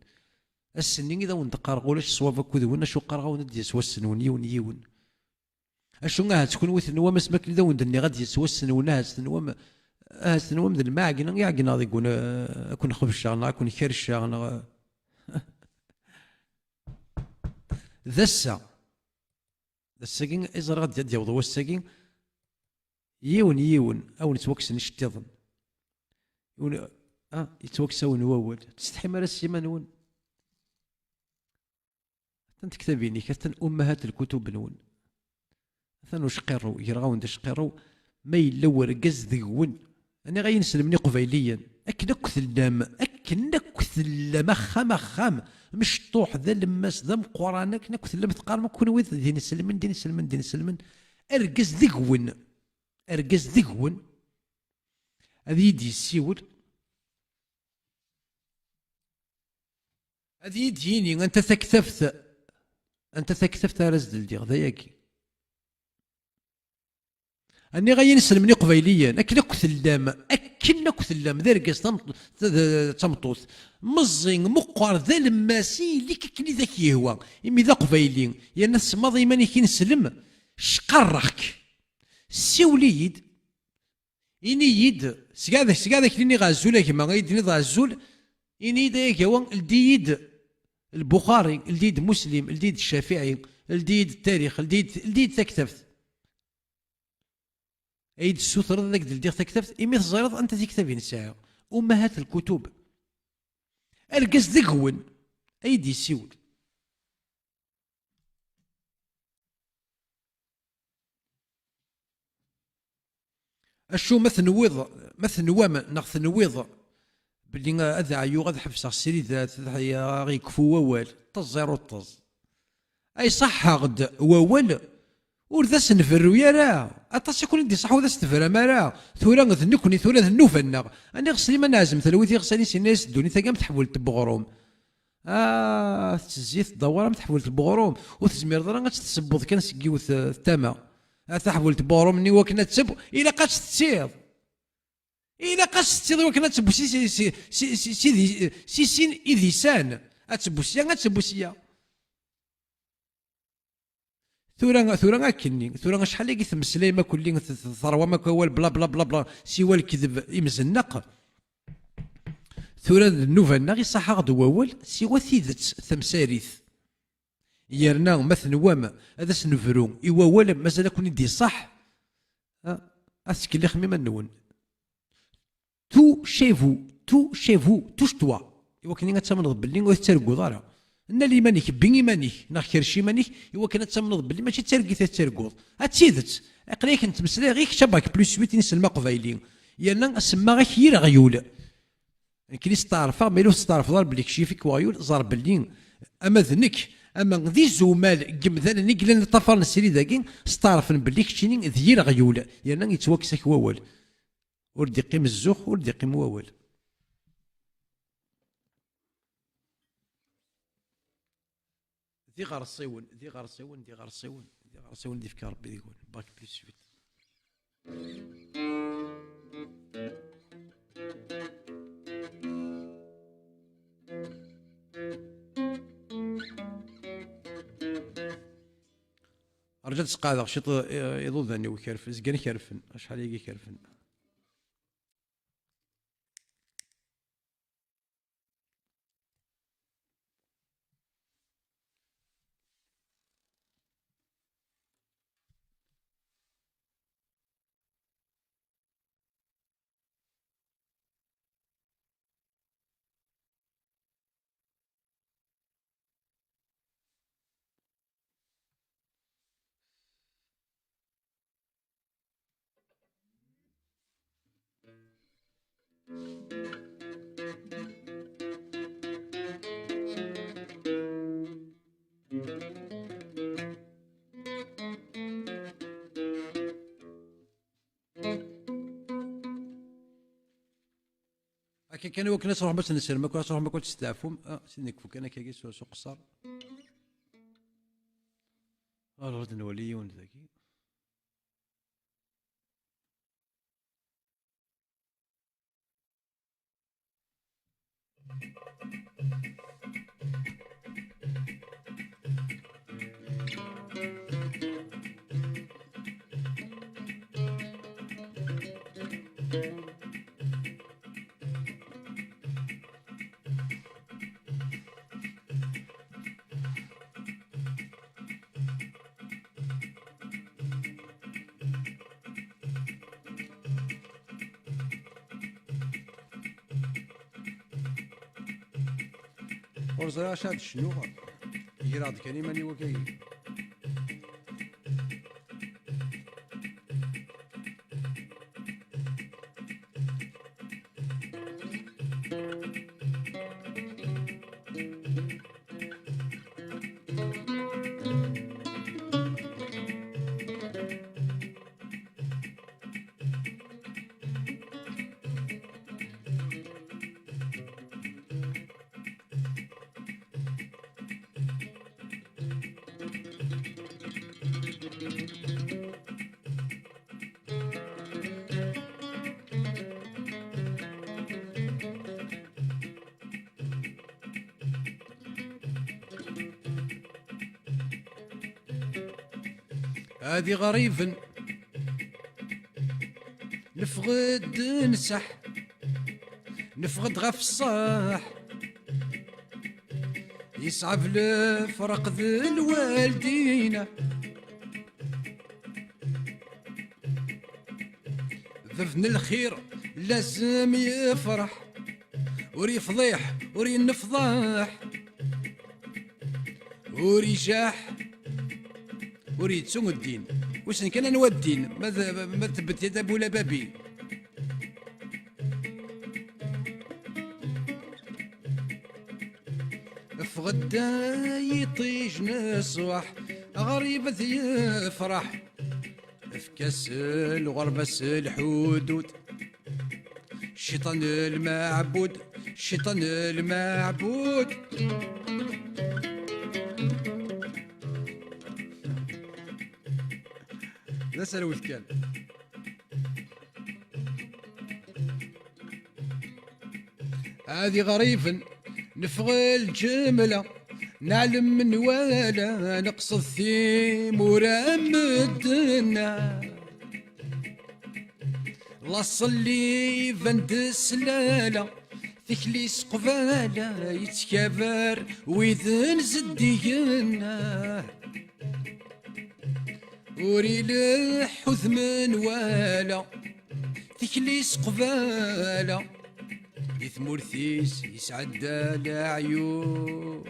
Ass-nni i d awen-d-qqareɣ ulac ṣṣwab akked-wen, acu qqareɣ-awen ad d-yas wass-nwen yiwen yiwen. Acu ahat kunwi tenwam asmi akken i d awen-d-nniɣ ad d-yas wass-nwen, ahat tenwam, ahat tenwam d lmeɛgna i ɛegneɣ deg-wen, eh, ad ken-xebceɣ neɣ ad ken-kerrceɣ neɣ, eh, d ass-a. Ass-agi i ẓriɣ ad d-yaweḍ wass-agi, yiwen yiwen a wen-ttwakksen iceṭṭiḍen. Yiwen, ah, yettwakkes-awen wawal. Ur tsetḥim ara s yiman-nwen? Atan tektabin-ik, atan ummahat lkutub-nwen. Atan ucqirrew, greɣ-awen-d acqirrew, ma yella wergaz deg-wen. Aniɣ ay inselmen iqbayliyen, akken akk tellam, akken akk tellam, axxam, axxam, mecṭuḥ, d alemmas, d ameqqran, akken akk tellam teqqarem akk kunwi d inselmen, d inselmen, d inselmen. Argaz deg-wen, argaz deg-wen, ad iyi-d-yessiwel, ad iyi-d-yini anta taktabt, anta taktabt ara as-d-ldiɣ, d ayagi. Aniɣ ay inselmen iqbayliyen, akken akk tellam, akken akk tellam, d argaz tam-, d, d, d tameṭṭut, meẓẓi, meqqer, d alemmas, ili-k akken i d ak-yehwa, imi d aqbayli, yerna tsemmaḍ iman-ik ineslem, cqarreɣ-k. Siwel-iyi-d, ini-yi-d, seg-, seg-, ad ak-d-iniɣ azul a gma, ad yi-d-tiniḍ azul, ini-yi-d ay agawa, ldi-yi-d Lbuxari, ldi-yi-d Muslim, ldi-yi-d Ccafiɛi, ldi-yi-d ttarix, ldi-yi-d, ldi-yi-d taktabt. Ay d-tessutreḍ ad ak-d-ldiɣ taktabt, imi teẓriḍ anta tiktabin sɛiɣ. Ummahat lkutub. Argaz deg-wen ay d-yessiwel. Acu ma tenwiḍ, ma tenwam neɣ tenwiḍ belli ad ɛyuɣ, ad ḥebseɣ ssiridat, ad aɣ-yekfu wawal, teẓẓiḍ ur teẓẓ. Ay ṣaḥḥeɣ-d wawal, ur d as-nberru ara. Aṭas i ken-id-iṣaḥ ur d as-tebram ara. Tura d nekkni, tura d nnuba-nneɣ. Aniɣ Sliman Ɛazem talwit iɣsan i s-yenna-yas ddunit-agi am teḥbult n weɣrum. Ah, tettezzi tdawar am teḥbult n weɣrum. Ur tezmireḍ ara ad tt-tessewweḍ kan seg yiwet, eh, tama. Ah, taḥbult n weɣrum-nni wakken ad tebb, ilaq ad tt-tettiḍ. Ilaq ad tt-tettiḍ wakken ad tebb si, si, si, si, si, si, di, si sin idisan. Ad tebb sya, ad tebb sya. Tura, tura akkenni, tura acḥal-agi temmeslayem akkelli, t-, t-, terwam akk awal, bla, bla, bla, bla, siwa lekdeb imzenneq. Tura d nnuba-nneɣ, iṣaḥ-aɣ-d wawal, siwa tidet tamsarit. Yerna ma tenwam ad as-nebru i wawal, mazal ad ken-id-iṣaḥ, a, ad tettkellixem iman-nwen. Tout chez vous, tout chez vous, touche-toi. Iwakken ad tamneḍ belli ur tettarguḍ ara. Nnal iman-ik, bbi iman-ik, neɣ kerrec iman-ik, iwakken ad tamneḍ belli mačči d targit ad tettarguḍ. A d tidet, aql-ak nettmeslay ɣer kečč a bac plus huit i iselmen aqbayli. Yerna semmaɣ-ak yir aɣyul. Nekkni steɛrfeɣ, ma yella ur testeɛrfeḍ ara belli kečč yif-ik weɣyul, ẓer belli ama d nekk, ama d izumal n yemdanen i yellan ṭṭafaren srid-agi, steɛrfen belli keččini d yir aɣyul, yerna yettwakkes-ak wawal. Ur d-iqqim zzux, ur d-iqqim wawal. D iɣersiwen, d iɣersiwen, d iɣersiwen, d iɣersiwen d-ifka Rebbi deg-wen. Bac plus huit. Rǧa ad sqeɛdeɣ ciṭ, eh, iḍudan-iw kerfen, zgan kerfen, acḥal-agi kerfen. Akka kan i wakken ad truḥem ad tnesrem akk, ad truḥem akk ad testeɛfum. Ah, sidi nekfu kan akka s, s uqeṣṣer. Ɣer ad nwali yiwen dagi. Ur ẓriɣ acu ad d-cnuɣ. Greɣ-d kan iman-iw akagi. Ad iɣriben neffeɣ-d nseḥ, neffeɣ-d ɣef ṣṣeḥ. Yesɛeb lefraq d lwaldin. Bab n lxir lazem yefreḥ, ur yefḍiḥ, ur yennefḍaḥ, ur ijaḥ, ur yettu ddin. Wissen kan anwa ddin, ma d, ma d tbeddiḍ abula babi. Ffeɣ-d ay iṭij n ṣṣbeḥ, ɣrib ad yefreḥ. Efk-as lɣerba s lḥudud. Cciṭan lmeɛbud, cciṭan lmeɛbud. D aserwet kan. Ad iɣriben neffeɣ lǧemla, neɛlem nwala, neqsed timura n medden. Laṣel iban-d s lala, tikli s qbala, yettkabar wid n zeddigen. Ur ileḥḥu d menwala, tikli s qbala, di tmurt-is yesɛedda leɛyub.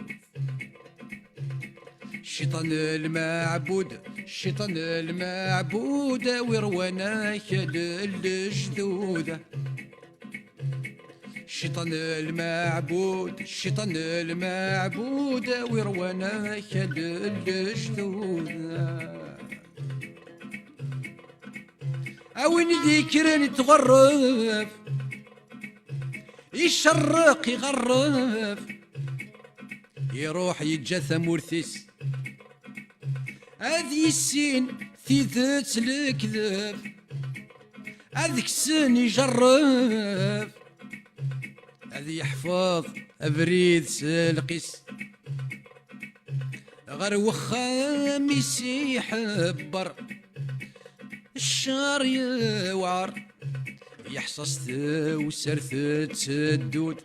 Cciṭan lmeɛbud, cciṭan lmeɛbud, a wi rwan akal n lejdud. Cciṭan lmeɛbud, cciṭan lmeɛbud, a wi rwan akal n lejdud. A win i d-yekkren i tɣerref, icerreq iɣerref, iruḥ yeǧǧa tamurt-is. Ad yissin tidet lekdeb, ad kksen ijerreb, ad yeḥfeḍ abrid s lqis. Ɣer wexxam-is iḥebber, ccer yewɛer, yeḥṣa s tewser tetteddu-d.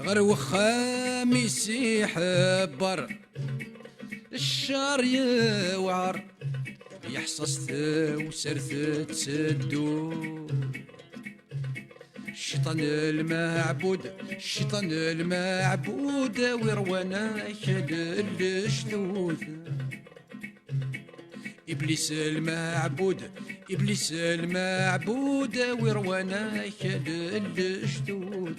Ɣer wexxam-is iḥebber, ccer yewɛer, yeḥṣa s tewser tetteddu. Cciṭan lmeɛbud, cciṭan lmeɛbud, a wi rwan akal n lejdud. Iblis lmeɛbud, Iblis lmeɛbud, a wi rwan akal n lejdud.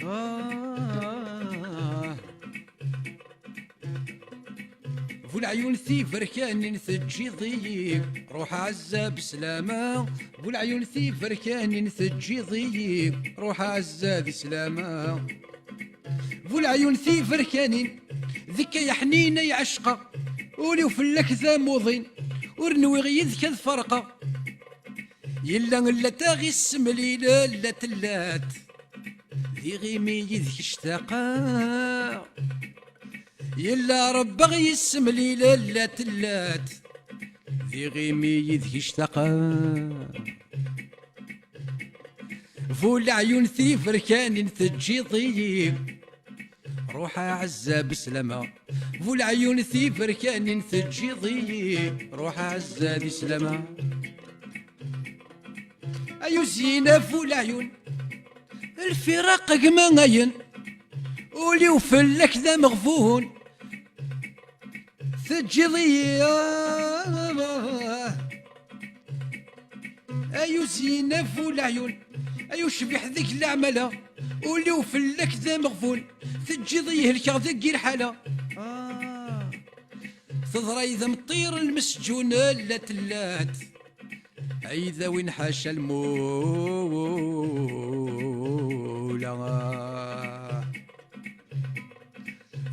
Ah. Bu leɛyun tiberkanin teǧǧiḍ-iyi, ruḥ ɛezza beslama. Bu leɛyun tiberkanin teǧǧiḍ-iyi, ruḥ ɛezza di slama. Bu leɛyun tiberkanin, deg-k ay aḥnin ay ɛecqeɣ, ul-iw fell-ak d amuḍin, ur nwiɣ yid-k ad ferqeɣ. Yella llat aɣ-issemlil, llat, llat, d iɣimi yid-k ctaqeɣ. Yella Rebbi aɣ-yissemlil, llat, llat, D iɣimi yid-k ictaqeɣ. Bu leɛyun tiberkanin teǧǧiḍ-iyi. Ruḥ a Ɛezza beslama. Bu leɛyun tiberkanin teǧǧiḍ-iyi. Ruḥ a Ɛezza di slama. Ay uzyin a bu leɛyun, lfiraq gma ayen, ul-iw fell-ak d ameɣbun. Teǧǧiḍ-iyi, ah, ay uzyin a bu leɛyun, ay ucbiḥ deg leɛmala, ul-iw fell-ak d ameɣbun. Teǧǧiḍ-iyi helkeɣ deg lḥala. Ah. Teḍra-yi d amṭir lmesǧun, llat llat. Ay d awin ḥaca lmula.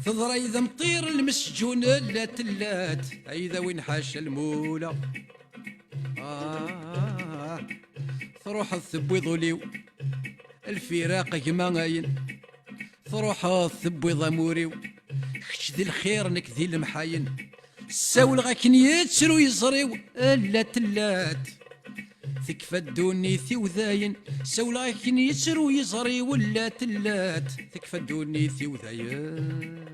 Teḍra-yi d amṭir lmesǧun, llat llat. Ay d awin ḥaca lmula. Ah, truḥeḍ tewwiḍ ul-iw. Lfiraq gma ayen. Truḥeḍ tewwiḍ amur-iw. Kečč di lxir, nekk di lemḥayen. Ssawleɣ akken yettru yeẓri-w. Llat llat. Tekfa ddunit-iw dayen. Ssawleɣ akken yettru yeẓri-w. Llat llat. Tekfa ddunit-iw dayen.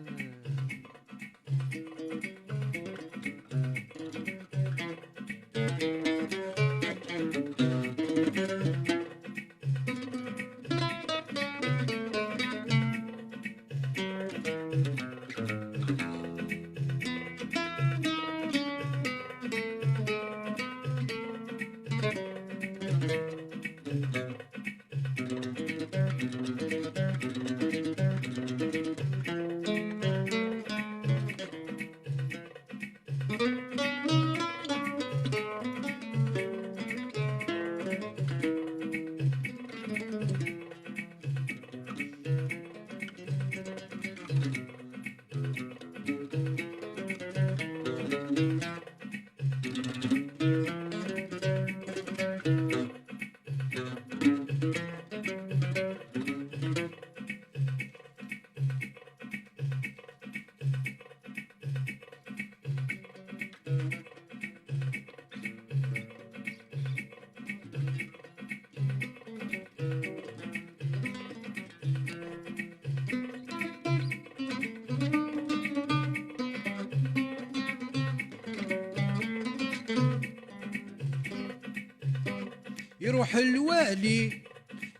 Iruḥ lwali,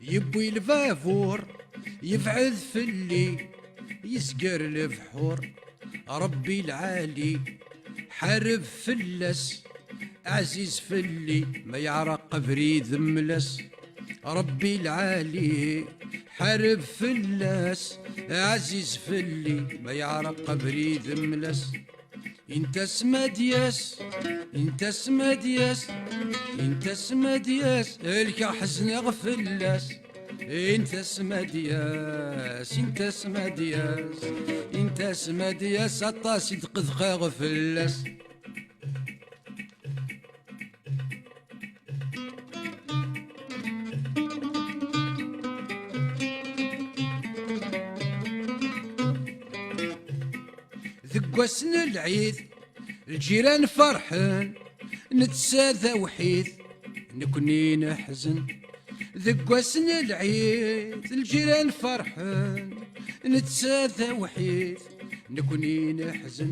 yewwi lbabur, yebɛed fell-i, yezger lebḥur. Ṛebbi lɛali, ḥareb fell-as, ɛziz fell-i, ma yeɛreq abrid mel-as. Ṛebbi lɛali, ḥareb fell-as, ɛziz fell-i, ma yeɛreq abrid mel-as. Intas ma d-yas, intas ma d-yas, intas ma d-yas, lkeɣ ḥezneɣ fell-as. Intas ma d-yas, intas ma d-yas, intas ma d-yas, aṭas i d-qedxeɣ fell-as. Deg wass n lɛid, lǧiran ferḥen, netta d awḥid, nekni neḥzen. Deg wass n lɛid, lǧiran ferḥen, netta d awḥid, nekni neḥzen.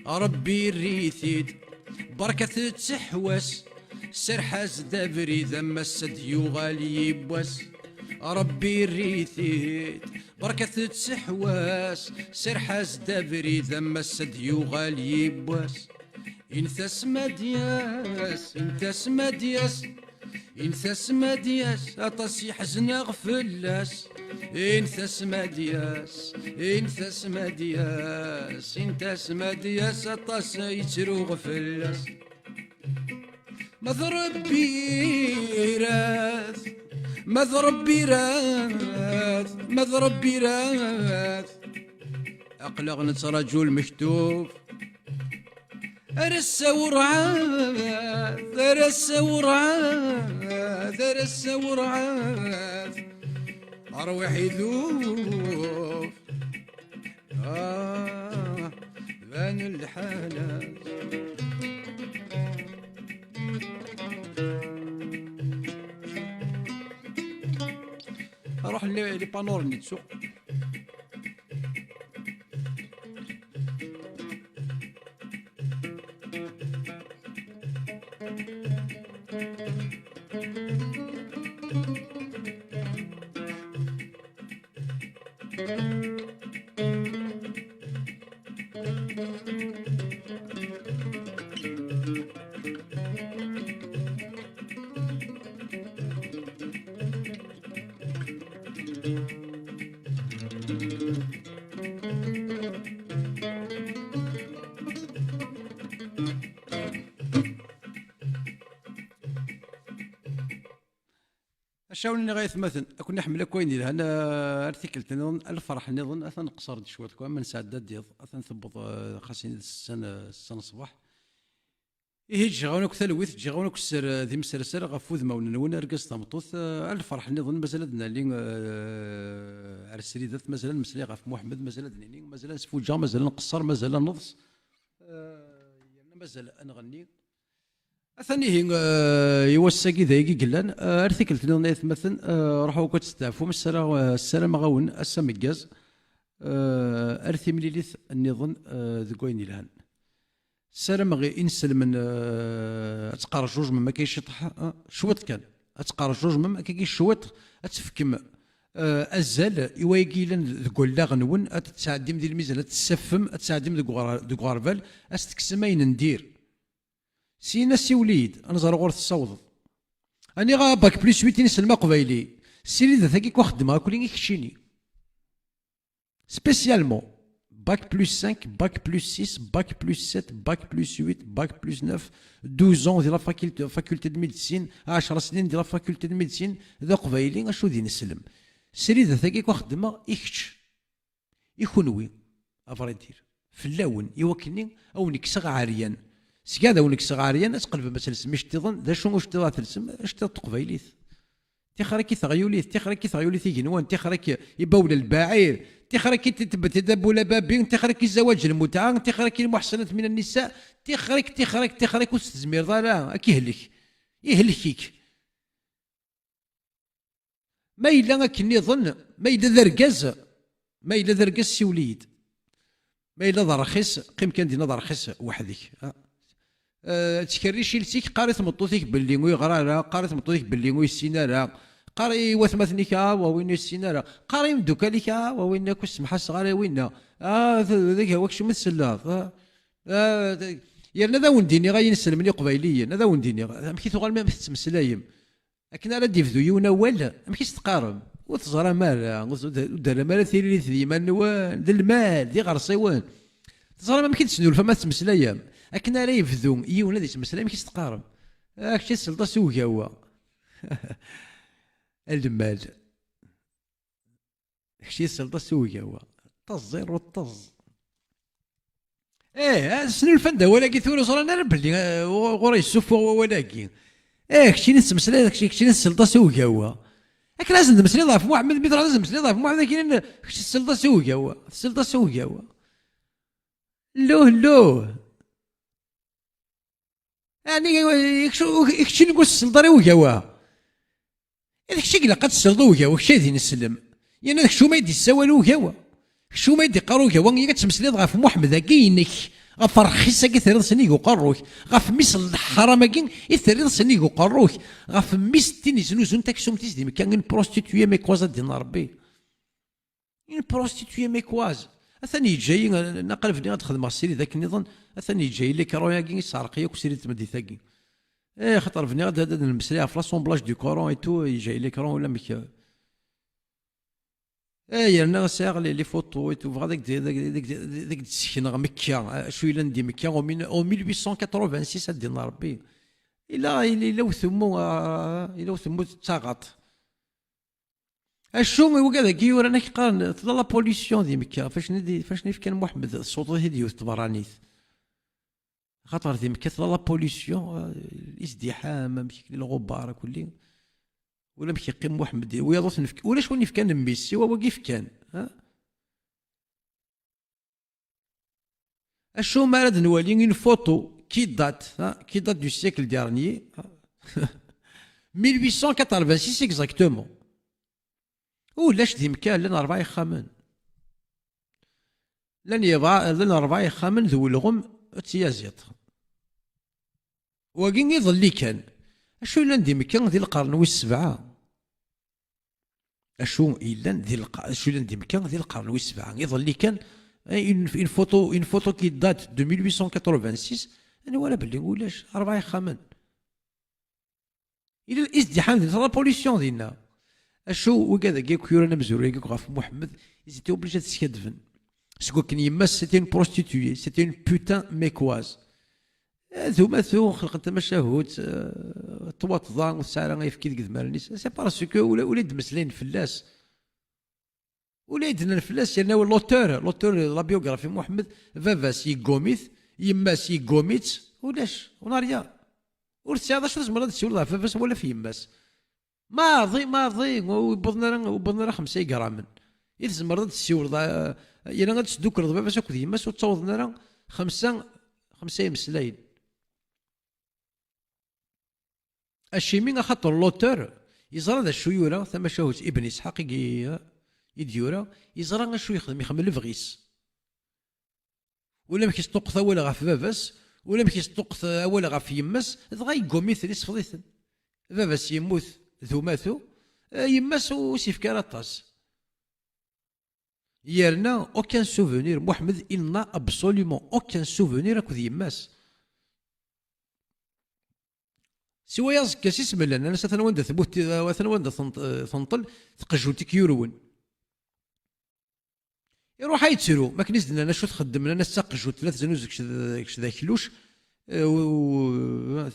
Ṛebbi irr-it-id, berkat ttḥewwas, serreḥ-as-d abrid, am ass ad d-yuɣal yiwwas. Ṛebbi irr-it-id, berkat ttḥewwas, serreḥ-as-d abrid, am ass ad d-yuɣal yiwwas. Intas ma d-yas, intas ma d-yas, intas ma d-yas, aṭas i ḥezneɣ fell-as. Intas ma d-yas, intas ma d-yas, intas ma d-yas, aṭas i ttruɣ fell-as. Ma d Ṛebbi irat, ma d Ṛebbi irat, ma d Ṛebbi irat. Aql-aɣ nettraǧu lmektub. Ar ass-a werɛad, ar ass-a werɛad, ar ass-a werɛad. Ṛwiḥ idub. Ah, ban lḥala. les panneaux n tsuq. Acu ara wen-iniɣ ay atmaten, ad ken-iḥemmel akk ayen yelhan, ah, ar tikkelt nniḍen, a lferḥ nniḍen, atan qṣer-d cwiṭ, quoi, ma nesɛedda-d iḍ, atan tewweḍ, ah, xas ini d ssetta n, ssetta n ṣṣbeḥ. Ihi, ǧǧiɣ-awen akk talwit, ǧǧiɣ-awen akk sser, ah, d imserser ɣef wudmawen-nwen, argaz tameṭṭut, ah, a lferḥ nniḍen, mazal ad nali, ah, ar sridat, mazal ad nemmeslay ɣef Muḥemmed, mazal ad nini, mazal ad nesfuǧǧeɣ, mazal ad nqeṣṣer, mazal ad neḍs, ah, yerna mazal ad nɣenni. Atan ihi, eh, i wass-agi d ayagi i yellan, eh, ar tikkelt nniḍen ay atmaten, eh, ruḥew akk ad testeɛfum, ssara-, eh, ssarameɣ-awen ass ameggaz, eh, ar timlilit nniḍen, eh, deg wayen yelhan. Ssarameɣ i inselmen, eh, ad tqerjujmem akka i ciṭeḥ, eh, cwiṭ kan, ad tqerjujmem akka i cwiṭ, ad tefkem, eh, azal i wayagi yellan deg wallaɣ-nwen, ad t-tesɛeddim di lmizan, ad t-tessaffem, ad t-tesɛeddim deg uɣer-, deg uɣerbal, ad s-tekksem ayen n dir. Syin, siwel-iyi-d, ad nẓer ɣur tessawḍeḍ. Aniɣ a bac plus huit i iselm aqbayli? Ssiridet-agi i k-xeddmeɣ akk i keččini. Spécialement. Bac plus cinq, bac plus six, bac plus sept, bac plus huit, bac plus neuf, douze ans di la faculté, faculté de médecine, ɛecra snin di la faculté de médecine, d aqbayli, acu d ineslem? Ssiridet-agi i k-xeddmeɣ i kečč. I kunwi, à vrai dire. Fell-awen, i wakken-nni a wen-kkseɣ ɛeryan. Seg ad a wen-kkseɣ ɛeryan, ad tqelbem ad telsem iceṭṭiḍen. D acu uceṭṭiḍ ara telsem? Aceṭṭiḍ n teqbaylit. Tixer-ik i teɣyulit, tixer-ik i teɣyulit igenwan, tixer-ik i bawla lbaɛir, tixer-ik i titbet i dabula babi, tixer-ik i zawaǧ lmutɛa, tixer-ik i lmuḥsanat min annisa, tixer-ik, tixer-ik, tixer-ik, ur s-tezmireḍ ara, ad k-ihlek. Ihlek-ik. Ma yella akken nniḍen, ma yella d argaz, ma yella d argaz, siwel-iyi-d. Ma yella d rxis, qqim kan dinna d rxis weḥd-k. Ah. Eh, ttkerric iles-ik, qqar i tmeṭṭut-ik belli ur yeɣri ara, qqar i tmeṭṭut-ik belli ur yessin ara, qqar i watmaten-ik, ah, wa winna ur yessin ara, qqar i imeddukal-ik, ah, wa winna akk ur semḥaseɣ ara i winna. Ah, d, d, d, wa kecmet selleḍ. Ah. Ah, d, yerna ad awen-d-iniɣ ay inselmen iqbayliyen, ad awen-d-iniɣ, amek i tuɣalem, amek tettmeslayem? Akken ara d-ibdu yiwen awal, amek i s-teqqarem? Ur teẓram ara, ur d-, ur d-terram ara tiririt d yiman-nwen, d lmal, d iɣersiwen. Teẓram amek i d-tesnulfam ad tettmeslayem? Akken ara yebdu yiwen ad yettmeslay, amek i s-teqqarem? Ah, kečč i tesleḍ-as i ugawa. A lmal. Kečč i tesleḍ-as i ugawa. Ṭṭeẓ, zéro ṭṭeẓ. Eh, ad snulfan-d awal-agi tura, ẓran ara belli, eh, ɣur-, ɣur-i yessuffuɣ wawal-agi. Eh, keččini tettmeslayeḍ, kečč-, keččini tesleḍ-as i ugawa. Akken ad sen-d-tmeslayeḍ ɣef Muḥemmed, mi truḥeḍ ad tmeslayeḍ ɣef Muḥemmed, akken kečč tesleḍ-as i ugawa. Tesleḍ-as i ugawa. Lluh, lluh. Ɛni, i kečč, i keččini ur s-tesleḍ ara i ugawa? I d kečč i ilaq ad tesleḍ i ugawa, kečč ay d ineslem. Yerna d kečč umi ay d-yessawal ugawa. Kečč umi ay d-iqqar ugawa, yak ad tmeslayeḍ ɣef Muḥemmed-agi-inek, ɣef rxis-agi terriḍ sennig uqerru-k, ɣef mmi-s n leḥram-agi i terriḍ sennig uqerru-k, ɣef mmi-s n tin yeznuzun taksumt-is di Mekka, une prostituée mecquoise, ad d-yenna Rebbi. Une prostituée mecquoise. Atan yeǧǧa-yi, naqal bniɣ ad xedmeɣ srid akken nniḍen, atan yeǧǧa-yi l'écran-agi, yesseɛreq-iyi akk srid n tmeddit-agi. Eh, xaṭer bniɣ ad, ad, ad nemmeslay ɣef l'assemblage du Coran et tout, yeǧǧa-yi l'écran ulamek. Eh, yerna sɛiɣ les, les photos et tout, bɣiɣ ad ak-d-, ad ak-, ad ak-, ad ak-d-ssekneɣ Mekka, acu yellan di Mekka, au mil-, au mille huit cent quatre-vingt-six, ad d-yenna Rebbi. Ila, ila, ila utemmu, ah, ila utemmu d taɣaṭ. Acu i wigad-agi yuran, ak qqaren tella la pollution di Mekka, facen i d-, facen i fkan Muḥemmed, tsuṭeḍ-it-id yiwet tbeṛṛanit. Axaṭer di Mekka tella la pollution, eh, izdiḥam, amek i lɣubar, kulli. Ulamek yeqqim Muḥemmed, wiyaḍ ur ten-fk-, ulac win yefkan mmi-s, siwa wagi fkan, ha? Acu ma ara d-nwali une photo qui date, hein, qui date du siècle dernier, hein, mille huit cent quatre-vingt-six exactement. Ulac di Mekka, llan rebɛa ixxamen. Llan yebɛa-, llan rebɛa ixxamen d ulɣem d tyaziḍt. Wagi iḍelli kan. Acu yellan di Mekka di lqern wis sebɛa? Acu yellan di lq-, acu yellan di Mekka di lqern wis sebɛa? Iḍelli kan, eh, une, une photo, une photo qui date de mille huit cent quatre-vingt-six, anwa ara belli ulac, rebɛa ixxamen. Yella izdiḥam dinna, la pollution dinna. Acu, wigad-agi akk yuran amezruy-agi akk ɣef Muḥemmed, ils étaient obligés ad skaddben. Seg wakken yemma-s, c'était une prostituée, c'était une putain mecquoise. Eh, d umatu, xelqen tamacahut, eh, ṭṭwaṭḍa, ur tesɛi ara ayefki deg idmaren-is. C'est parce que ula, ula i d-mmeslayen fell-as. Ula i d-nnan fell-as, yerna l'auteur, l'auteur de la biographie Muḥemmed, baba-s yeggum-it, yemma-s yeggum-itt, ulac, on a rien. Ur tesɛiḍ acu tzemreḍ ad tessiwleḍ ɣef baba-s wala ɣef yemma-s. Maḍi, maḍi, ur wwḍen ara, ur wwḍen ara xemsa igramen. I tzemreḍ ad tessiwleḍ, eh, yerna ad tesdukleḍ baba-s akked yemma-s ur ttawḍen ara xemsa, xemsa imeslayen. Acimi? Axaṭer l'auteur yeẓra d acu yura, tamacahut Ibn Isḥaq i, i d-yura, yeẓra acu yexdem, ixdem lebɣi-s. Ulamek yesṭuqqet awal ɣef baba-s, ulamek yesṭuqqet awal ɣef yemma-s, dɣa yeggum-iten, isfeḍ-iten. Baba-s yemmut d umatu, eh, yemma-s ur s-yefki ara aṭas. Yerna aucun souvenir, Muḥemmed, il n'a absolument aucun souvenir akked yemma-s. Siwa aẓekka s isem llan, nnan-as atan wanda temmut, atan wanda tenṭ-, tenṭel tqejjut i k-yurwen. Iruḥ ad yettru, mi akken i s-d-nnan acu txeddem, nnan-as d taqejjut la teznuzu kečč d, kečč d akluc, eh, u-, u-,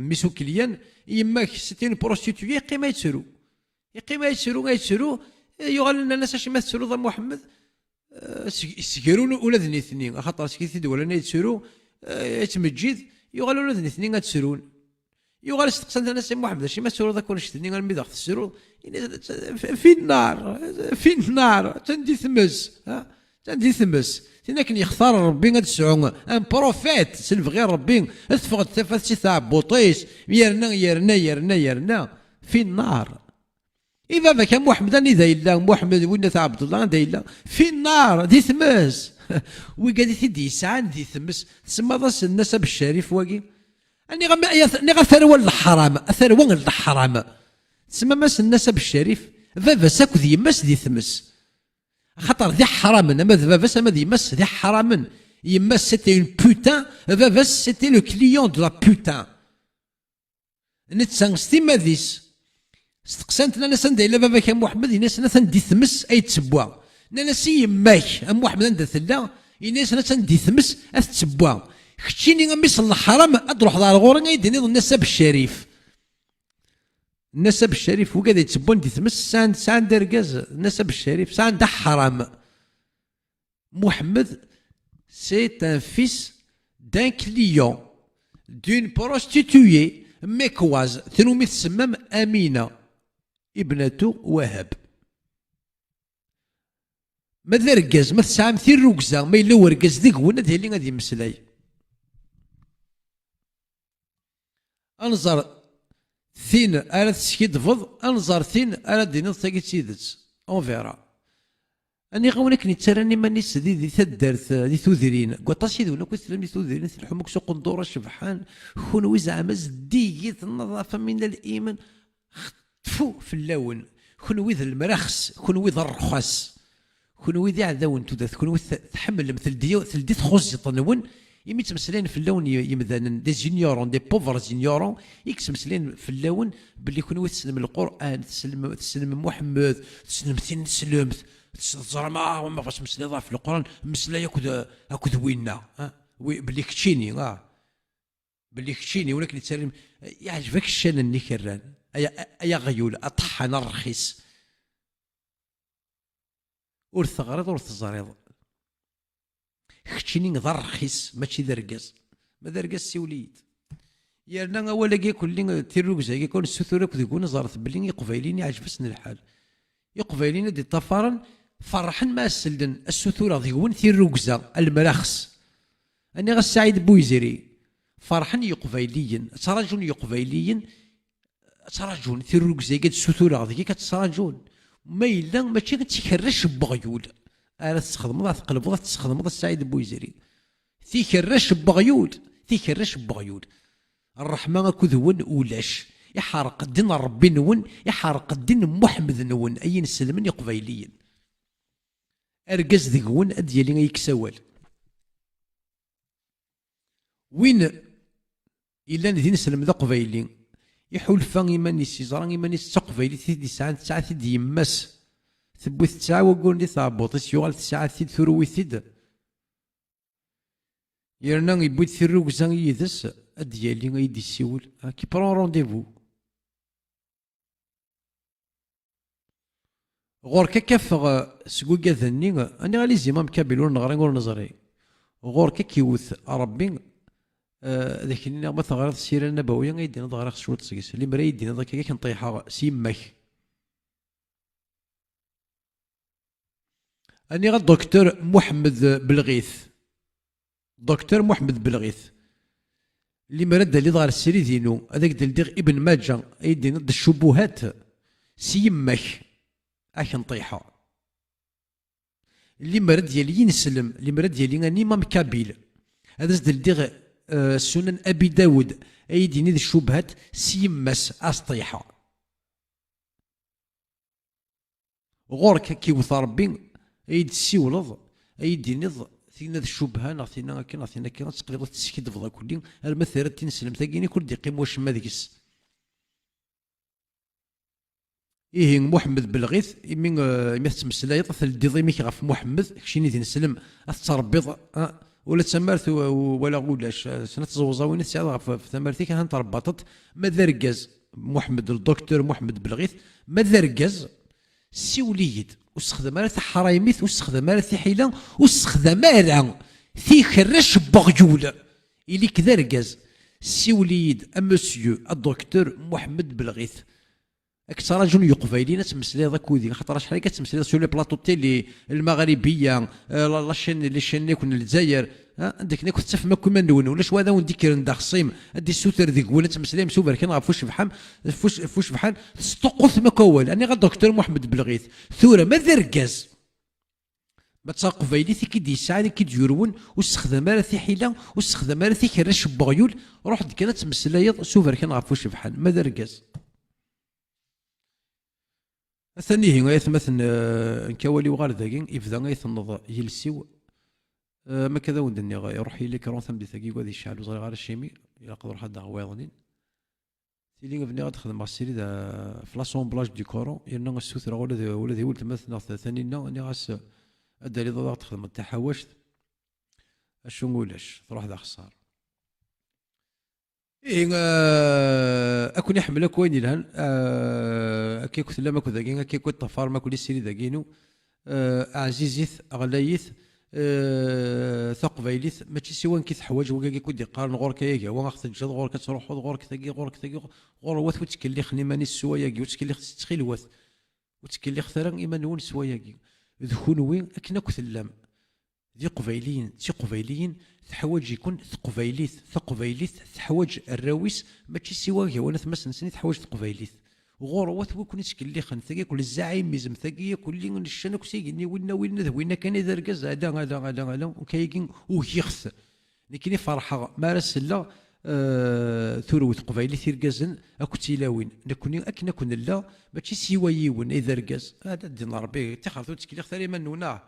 mmi-s ukelyan, yemma-k c'était une prostituée, yeqqim ad yettru. Yeqqim ad yettru, ad yettru, eh, yuɣal nnan-as acimi tettruḍ a Muḥemmed? Eh, seg-, sger ula, ula d nitni, axaṭer seg i t-id-walan ad yettru, eh, yettmeǧǧid, yuɣal ula d nitni ad ttrun. Yuɣal steqsan-t nnan-as a Muḥemmed, acimi ad tettruḍ akk annect-nni armi d aɣ-tessruḍ? Yenna-as, fi nnar, fi nnar, attan di tmes, ha? Attan di tmes. Tin akken yextar Rebbi ad tesɛu un prophète, s lebɣi n Rebbi, ad teffeɣ-d tafat si tɛebbuṭ-is, yerna, yerna, yerna, yerna, fi nnar. I baba-k a Muḥemmed, anida yella Muḥemmed, winna Ɛebdullah, anda yella? Fi nnar, di tmes. Wigad i t-id-yesɛan di tmes, tsemmaḍ-as Nnas Abeccarif wagi? Aniɣ am-, ay at-, niɣ a tarwa n leḥram, a tarwa n leḥram. Tsemmam-as Nnas Abeccarif, baba-s akked yemma-s di tmes. Axaṭer d iḥramen, ama d baba-s ama d yemma-s d iḥramen. Yemma-s c'était une putain, baba-s c'était le client de la putain. Netta s timmad-is. Steqsan-t, nnan-as anda yella baba-k a Muḥemmed? Yenna-asen atan di tmes ay ttewwa. Nnan-as i yemma-k a Muḥemmed anda tella? Yenna-asen atan di tmes ad tettewwa. Keččini a mmi-s n leḥram ad d-truḥeḍ ar ɣur-i ay d-tiniḍ Nnas Abeccarif. Nnas Abeccarif, wigad yettewwan di tmes sɛan, sɛan-d argaz, Nnas Abeccarif, sɛan-d aḥram. Muḥemmed, c'est un fils d'un client, d'une prostituée mecquoise, tin umi tsemmam Amina, ibnatu Wahab. Ma d argaz, ma tesɛam tirrugza, ma yella urgaz deg-wen, ad yili ad yemmeslay. Ad nẓer tin ara teskiddbeḍ, ad nẓer tin ara d-tiniḍ tagi d tidet. On verra. Aniɣ-awen akken yettarran iman-is di, di taddart, di tudrin? Deg waṭas yid-wen akk i tellam di tudrin, tleḥḥum akk s uqendur acebḥan, kunwi zeɛma zeddigit nnaḍafa min al-iman. Tfu fell-awen. Kunwi d lemraxes, kunwi d rrxas. Kunwi d iɛdawen n tudert, kunwi t-, tḥemmlem, teldi, teldi txuẓẓiṭ-nwen, imi ttmeslayen fell-awen y-, yemdanen, des ignorants, des pauvres ignorants, i yettmeslayen fell-awen belli kunwi tessnem Lqur'an, tessnem, tessnem Muḥemmed, tessnem tineslemt, tess-, teẓram, ah, ma bɣiɣ ad tmeslayeḍ ɣef Lqur'an, mmeslay akked, akked winna, ah, wi-, belli keččini, ah. Belli keččini, win akken yettarran, yeɛjeb-ak ccan-nni i k-rran, ay, ay aɣyul, aṭeḥḥan, a rrxis. Ur teɣriḍ, ur teẓriḍ. Keččini d arrxis, mačči d argaz. Ma d argaz, siwel-iyi-d. Yerna awal-agi kulli, tirrugza-agi akk nessutur akk deg-wen, ẓret belli Iqbayliyen iɛjeb-asen lḥal. Iqbayliyen i d-iṭṭafaren ferḥen ma as-sellen assutur-a deg-wen tirrugza, a lemraxes. Aniɣ a Saɛid Buyzeri, ferḥen Yiqbayliyen, ttraǧun Yiqbayliyen, ttraǧun tirrugza-agi ad ssutureɣ deg-k, ad ttraǧun. Ma yella mačči d tikerrac n weɣyul ara tesxedmeḍ, ad tqelbeḍ ad tesxedmeḍ a Saɛid Buyzri. Tikerrac n weɣyul, tikerrac n weɣyul. Ṛṛeḥma akked-wen ulac. Iḥerq ddin n Ṛebbi-nwen, iḥerq ddin n Muḥemmed-nwen, ay ineslmen iqbayliyen. Argaz deg-wen ad d-yali ay yekkes awal. Win yellan d ineslem d aqbayli, iḥulfa iman-is, iẓra iman-is d taqbaylit i t-id-yesɛan, tesɛa-t-id yemma-s, tewwi-t tesɛa wagguren di tɛebbuḍt-is, yuɣal tesɛa-t-id, turew-it-id. Yerna yewwi-d tirrugza yid-s, ad d-yali, ad yi-d-yessiwel, ad k-prend rendez-vous. Ɣur-k ad k-afeɣ, eh, seg ugaden-nni, eh, aniɣ a les imams kabyles ur neɣri ur neẓri. Ɣur-k ad k-iwet Ṛebbi, eh, ad ak-iniɣ ma teɣriḍ ssira nnabawiya, ad yi-d-tiniḍ ɣriɣ cwiṭ seg-s. Limer ad yi-d-tiniḍ akka, ad k-nṭiḥeɣ s yemma-k. Aniɣ a Docteur Muḥemmed Belɣit. Docteur Muḥemmed Belɣit. Limer ad d-taliḍ ɣer srid-inu, ad ak-d-ldiɣ Ibn Maǧa, ad yi-d-tiniḍ d ccubuhat s yemma-k, ad k-nṭiḥeɣ. Limer ad d-yali yineslem, limer ad d-yali un imam kabyle, ad as-d-ldiɣ, eh, Sunan Abi Dawed, ad yi-d-yini d ccubuhat s yemma-s, ad s-ṭiḥeɣ. Ɣur-k ad k-iwet Ṛebbi, ad yi-d-tessiwleḍ, ad yi-d-tiniḍ tinna d ccubha neɣ tinna akka neɣ tinna akka, ad teqliḍ ad teskiddbeḍ akk-nni, arma terra-d tineslemt-agi-inek ur d-iqqim wacemma deg-s. Ihi Muḥemmed Belɣit, imi, eh, imi tettmeslayeḍ, teldiḍ imi-k ɣef Muḥemmed, keččini d ineslem, ad tettṛebbiḍ, ah, ula d tamart u-, u-, wala ulac, eh, snat tẓewẓawin i tesɛiḍ ɣef, ɣef tamart-ik, ahan tṛebbaṭeḍ, ma d argaz, Muḥemmed, le docteur Muḥemmed Belɣit, ma d argaz, siwel-iyi-d. Ur ssexdam ara taḥraymit, ur ssexdam ara tiḥila, ur ssexdam ara tikerrac n weɣyul. Ili-k d argaz. Siwel-iyi-d a monsieur, a docteur Muḥemmed Belɣit. Ad k-ttraǧun Yeqbayliyen ad tmeslayeḍ akked-i, axaṭer acḥal akka ad tmeslayeḍ sur les plateaux de télé, Lmaɣribiya, eh, la, la chaîne, les chaînes akk n Lezzayer, ha? Anda akken akk tettafem akk iman-nwen, ulac wa ad awen-d-ikkren d axṣim, ad d-issuter deg-wen ad tmeslayem s uberkan ɣef ucebḥan, ɣef uc-, ɣef ucebḥan, tesṭuqqutem akk awal. Aniɣ a docteur Muḥemmed Belɣit, tura ma d argaz, ma d taqbaylit i k-id-yesɛan, i k-id-yurwen, ur ssexdam ara tiḥila, ur ssexdam ara tikerrac n weɣyul, ruḥ-d kan ad tmeslayeḍ s uberkan ɣef ucebḥan, ma d argaz. Atan ihi, ay atmaten, eh, nekk awal-iw ɣer dagi, ibda ay tenneḍ yiles-iw. Eh, ma akka ad awen-d-nniɣ, iruḥ-iyi l'écran tameddit-agi, ad yecɛel, ur ẓriɣ ara acimi, ilaq ad ruḥeɣ ad d-aɣeɣ wayeḍnin. Tili bniɣ ad xedmeɣ srid, eh, ɣef l'assemblage du Coran, yerna ad ssutreɣ ula d, ula d i weltma-s neɣ Taninna, nniɣ-as, eh, ad d-taliḍ ad aɣ-d-txedmeḍ taḥawact, acu ulac, truḥ d axeṣṣar. Ihi, eh, ad ken-iḥemmel akk wayen yelhan, eh, akka akk tellam akk dagi, akka akk ṭṭafarem akk les séries dagi-inu, eh, ɛzizit, ɣlayit, eh, taqbaylit, mačči siwa nekk i teḥwaǧ, wigagi akk i d-iqqaren ɣur-k ay agawa, ad ɣ-teǧǧeḍ, ɣur-k ad truḥeḍ, ɣur-k tagi, ɣur-k tagi, ɣur-, ɣur-wat ur ttkellixen iman-is s wayagi, ur ttkellixet s ttxilwat, ur ttkellixet ara iman-nwen s wayagi. D kunwi akken akk tellam. D iqbayliyen, d tiqbayliyin, teḥwaǧ-iken teqbaylit, taqbaylit teḥwaǧ arraw-is, mačči siwa agawan atmasen-nsen i teḥwaǧ teqbaylit. Ɣur-wat wi ken-ittkellixen, tagi akk lezzaɛimizm, tagi akk lli n ccan akk s igenni, winna, winna d winna kan i d argaz, ala, ala, ala, ala, akk ayagi ugiɣ-t. Nekkini ferḥeɣ mi ara selleɣ, eh, turew teqbaylit irgazen akk d tilawin. Nekkni akken akk nella, mačči siwa yiwen i d argaz. Ala, ddin n Ṛebbi, tixert ur ttkellixet ara iman-nwen, ah.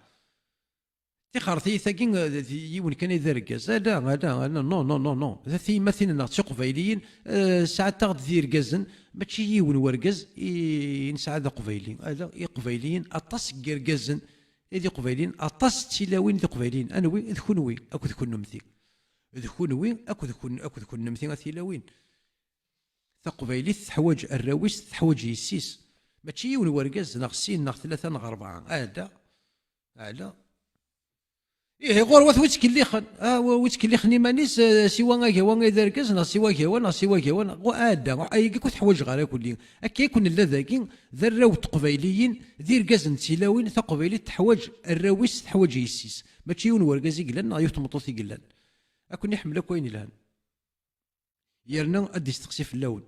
Tixertiyit-agi, eh, d yiwen kan i d argaz. Ala, ala, ala, non, non, non, non. D tiyemmatin-nneɣ d tiqbayliyin, eh, sɛant-aɣ-d d irgazen, mačči yiwen wergaz i, i nesɛa d aqbayli. Ala, iqbayliyen, aṭas n yirgazen i d iqbayliyen, aṭas n tilawin d iqbayliyen. Anwi? D kunwi akked kunemti. D kunwi akked kun-, akked kunemti a tilawin. Taqbaylit teḥwaǧ arraw-is, teḥwaǧ yessi-s. Mačči yiwen wergaz neɣ sin neɣ tlata neɣ rebɛa. Ala, ala. Ihi ɣur-wat wi ttkellixen, ah, wi ttkellixen iman-is, eh, siwa agawa ay d argaz, neɣ siwa agawa, neɣ siwa agawa, neɣ, ɣu-, ada, ayagi akk teḥwaǧ ɣer akulli. Akka akk nella dagi, d arraw n teqbayliyin, d irgazen n tilawin, taqbaylit teḥwaǧ arraw-is, teḥwaǧ yessi-s. Mačči yiwen wergaz i yellan, neɣ yiwet tmeṭṭut i yellan. Ad ken-iḥemmel akk ayen yelhan. Yerna ad d-isteqsi fell-awen.